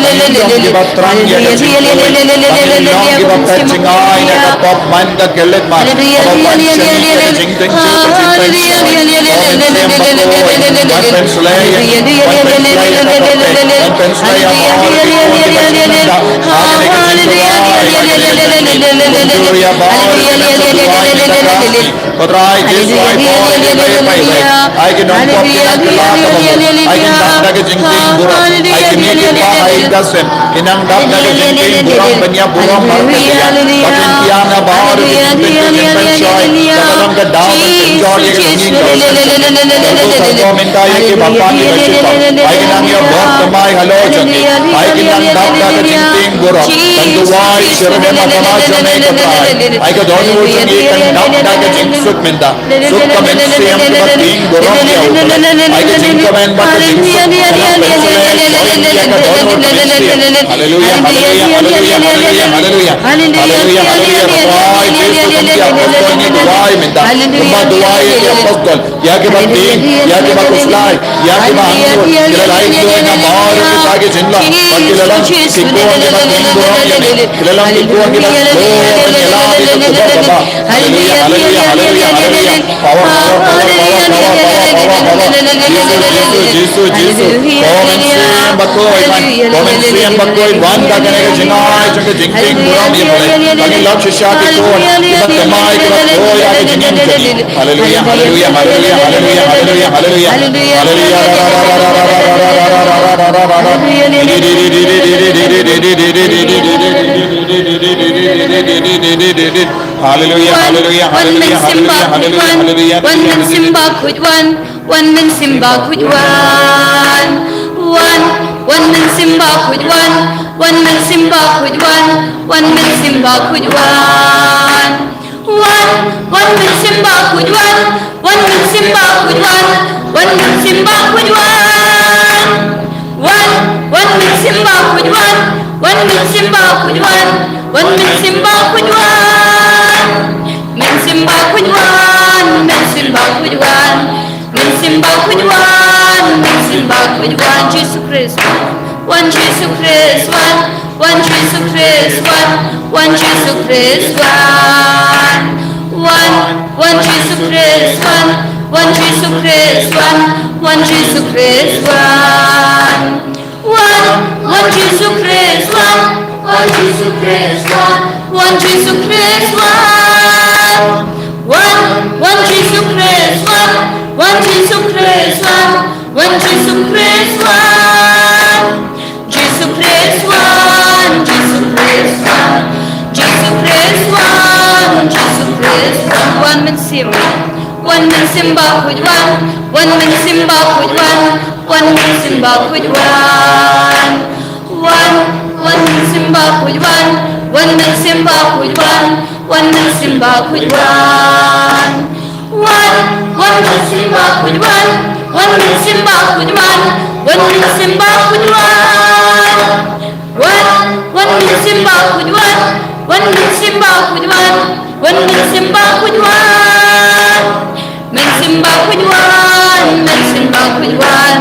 Long kiba thrang ïa ka jingkhuid, ba ngin long kiba phet jngai na ka pop man ka khyllipmat, kaba wan shane ïa ka jingtynjuh ka jingtynjuh. Ko Mynsiem Bakhuid, wan pynslei ïa ngi, wan pynslei ïa ka tohkit, wan pynslei ïa baroh ki khun kiba sngewtynnat ha kane ka jingduwai, ha kane ka jingduwai. Hallelujah, Bawa, Hallelujah, Hallelujah, Hallelujah, Hallelujah. Ko Trai Jisu, ai Bawa, ai Bawa, ai ki nongpop ki nang kylla ka Bawa, ai kin dap da ka jingtieng burom, ai ki mih ki pa, ai ka sem, ki nang dap da ka jingtieng burom, ban ïa burom bad ka jingïaid, ba kin ïa na Bawa, da ka jingtieng ka jingpynshoi, kaba long ka daw ban pynjot ïa ka jingim kaba shisha. Ko Trai Jisu, mynta ïa ki bapang ki ba shisha, ai ki nang ïa burom thymmai halor jong ki, ai ki nang dap da ka jingtieng burom, ban duwai sha ri ha tama jong ngi, ko Trai. Ai ka dohnud jong ngi kan dap da ka jingsuk mynta. Suk ka mynsiem kaba tieng burom ïa u Blei. Ai ka jingkmen bad ka jingsuk, ka long pynshlur ïa ka dohnud ka mynsiem. Haleluya, haleluya, haleluya, haleluya, haleluya. Haleluya, haleluya, duwai, Jisu, duwai mynta. Kumba duwai ïa ki apostol. Ïa kiba tieng, ïa kiba khuslai, ïa kiba angnud, ki la lait luid na baroh kita ki jingïalang, bad ki la long ki khun kiba tieng burom ïa me, ki la long ki khun kiba, oh, ban ïalam ïa ka khubor kaba. Haleluya, haleluya, haleluya, haleluya. Power, power, power. Jisu, Jisu, Jisu, Jisu. Ko Mynsiem Bakhuid, wan, ko Mynsiem Bakhuid, wan da kane ka jingai jong ka jingtieng burom ïa U Blei. Ba ngin lap shisha ki khun kiba thymmai, kiba khuid ha ka jingim jong ngi. Haleluya, haleluya, haleluya, haleluya, haleluya, haleluya. Haleluya. Haleluya, haleluya, haleluya, haleluya, haleluya. Wan Mynsiem Bakhuid wan, wan Mynsiem Bakhuid wan. Wan, wan Mynsiem Bakhuid wan, wan Mynsiem Bakhuid wan, wan Mynsiem Bakhuid wan. Wan, wan Mynsiem Bakhuid wan, wan Mynsiem Bakhuid wan, wan Mynsiem Bakhuid wan. Wan, wan Mynsiem Bakhuid wan, wan Mynsiem Bakhuid wan, wan Mynsiem Bakhuid wan. Mynsiem Bakhuid wan, Mynsiem Bakhuid wan, Mynsiem Bakhuid wan, Mynsiem Bakhuid wan. Jisu Khrist wan, wan Jisu Khrist wan, wan Jisu Khrist wan, wan Jisu Khrist wan. Wan, wan Jisu Khrist wan, wan Jisu Khrist wan, wan Jisu Khrist wan. Wan, wan Jisu Khrist wan, wan Jisu Khrist wan, wan Jisu Khrist wan. Wan, wan Jisu Khrist wan, wan Jisu Khrist wan, wan Jisu Khrist wan. Jisu Khrist wan, Jisu Khrist wan, Jisu Khrist wan, Jisu Khrist wan. Wan Mynsiem, wan Mynsiem Bakhuid wan, wan Mynsiem Bakhuid wan, wan Mynsiem Bakhuid wan. Wan, wan Mynsiem Bakhuid wan, wan Mynsiem Bakhuid wan, wan Mynsiem Bakhuid wan. Wan, wan Mynsiem Bakhuid wan, wan Mynsiem Bakhuid wan, wan Mynsiem Bakhuid wan. Wan, wan Mynsiem Bakhuid wan, wan Mynsiem Bakhuid wan, wan Mynsiem Bakhuid wan. Mynsiem Bakhuid wan, Mynsiem Bakhuid wan,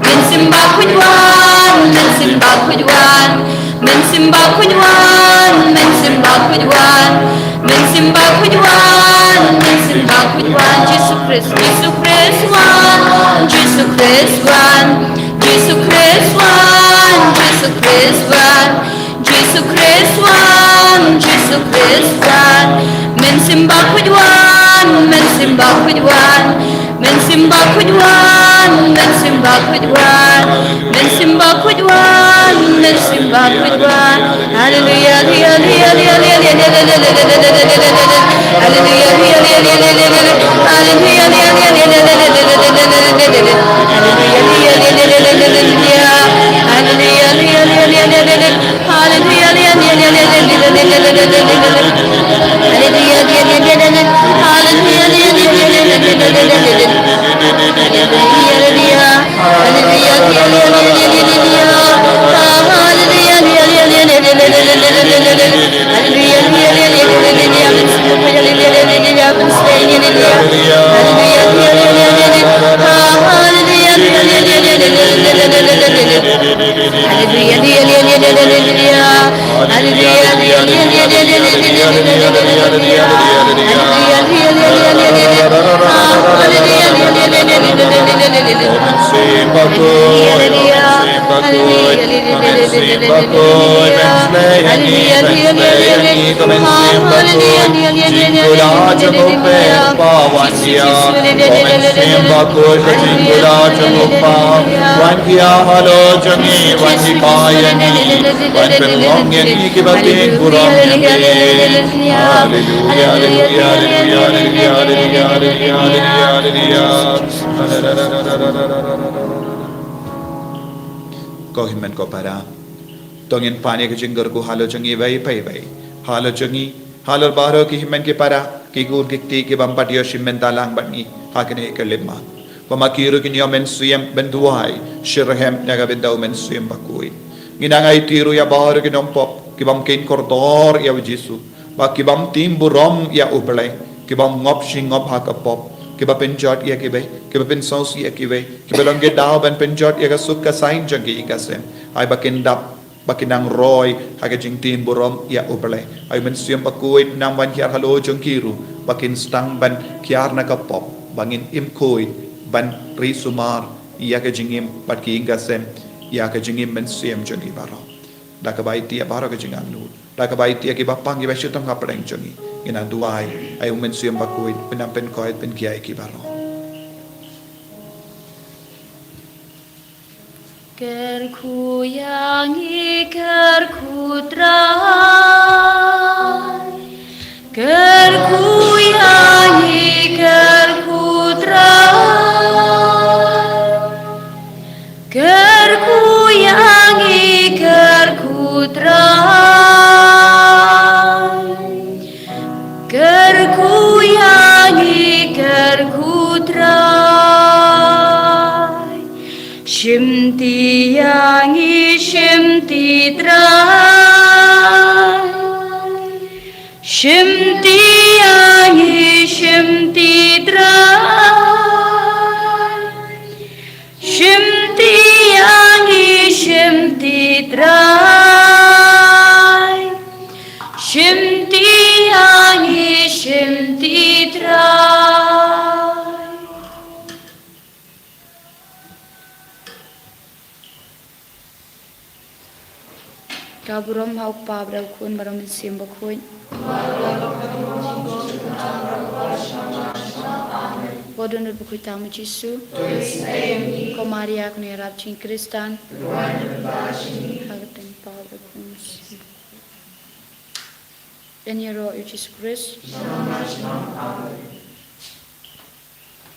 Mynsiem Bakhuid wan, Mynsiem Bakhuid wan. Mynsiem Bakhuid wan, Mynsiem Bakhuid wan, Mynsiem Bakhuid wan, Mynsiem Bakhuid wan. Jisu Khrist, Jisu Khrist wan, Jisu Khrist wan, Jisu Khrist wan, Jisu Khrist wan, Jisu Khrist wan, Jisu Khrist wan. Mynsiem Bakhuid wan, Mynsiem Bakhuid wan, Mynsiem Bakhuid wan, Mynsiem Bakhuid wan, Mynsiem Bakhuid wan, Mynsiem Bakhuid wan. Haleluya, haleluya, haleluya, haleluya. Mynsiem Bakhuid, pynshlei ïa ngi, pynshlei ïa ngi, ko Mynsiem Bakhuid. Jingkyrkhu jong u Kpa, wan ïa, ko Mynsiem Bakhuid, ka jingkyrkhu jong u Kpa, wan ïa halor jong ngi, wan hikai ïa ngi, wan pynlong ïa ngi kiba kin burom ïa ngi. Haleluya, haleluya, haleluya. Ko hynmen ko para, to ngin pan ïa ka jingkyrkhu halor jong ngi iwei pa iwei. Halor jong ngi, halor baroh ki hynmen ki para, ki khun ki kti, ki bym pat ïoh shim bynta lang bad ngi ha kane ka lima. Ba ma ki ruh kin ïoh mynsiem ban duwai shitrhem na ka bynta u Mynsiem Bakhuid. Ngi nang aiti ruh ïa baroh ki nongpop ki bym khein kordor ïa u Jisu, ba ki bym tim burom ïa U Blei, ki bym ngop shi ngop ha ka pop, ki ba pynjot ïa kiwei, ki ba pynsngewsih ïa kiwei, ki ba long ki daw ban pynjot ïa ka suk ka saiñ jong ki ïing ka sem. Ai ba kin dap, ba kin nang roi ha ka jingtim burom ïa U Blei. Ai u Mynsiem Bakhuid un nang wan hiar halor jong ki ruh, ba kin sdang ban hiar na ka pop, ba ngin im khuid ban ri sumar ïa ka jingim bad ki ïing ka sem, ïa ka jingim mynsiem jong ki baroh. Da kaba aiti ïa baroh ka jingangnud, da kaba aiti ïa ki ba pang, ki ba shitom hapdeng jong ngi, ngin nang duwai, ai u Mynsiem Bakhuid un nang pynkoit pynkhia ïa ki baroh. Kyrkhu ïa ngi, kyrkhu Trai. Kyrkhu ïa ngi, kyrkhu Trai. Kyrkhu ïa ngi, kyrkhu Trai. Kyrkhu ïa ngi, kyrkhu Trai. Shimti ïa ngi, shimti Trai. Shimti ïa ngi, shimti Trai. Shimti ïa ngi, shimti Trai. Shimti ïa ngi, shimti Trai. Ka burom ha u Kpa bad u Khun bad u Mynsiem Bakhuid. Bad u Nongpynim Bakhuid tam u Jisu. Ko Maria kane ïarap jong ngi Khristan. Ha ka kyrteng u Kpa bad u Khun bad u Mynsiem Bakhuid. Ïaroh ïa u Jisu Khrist.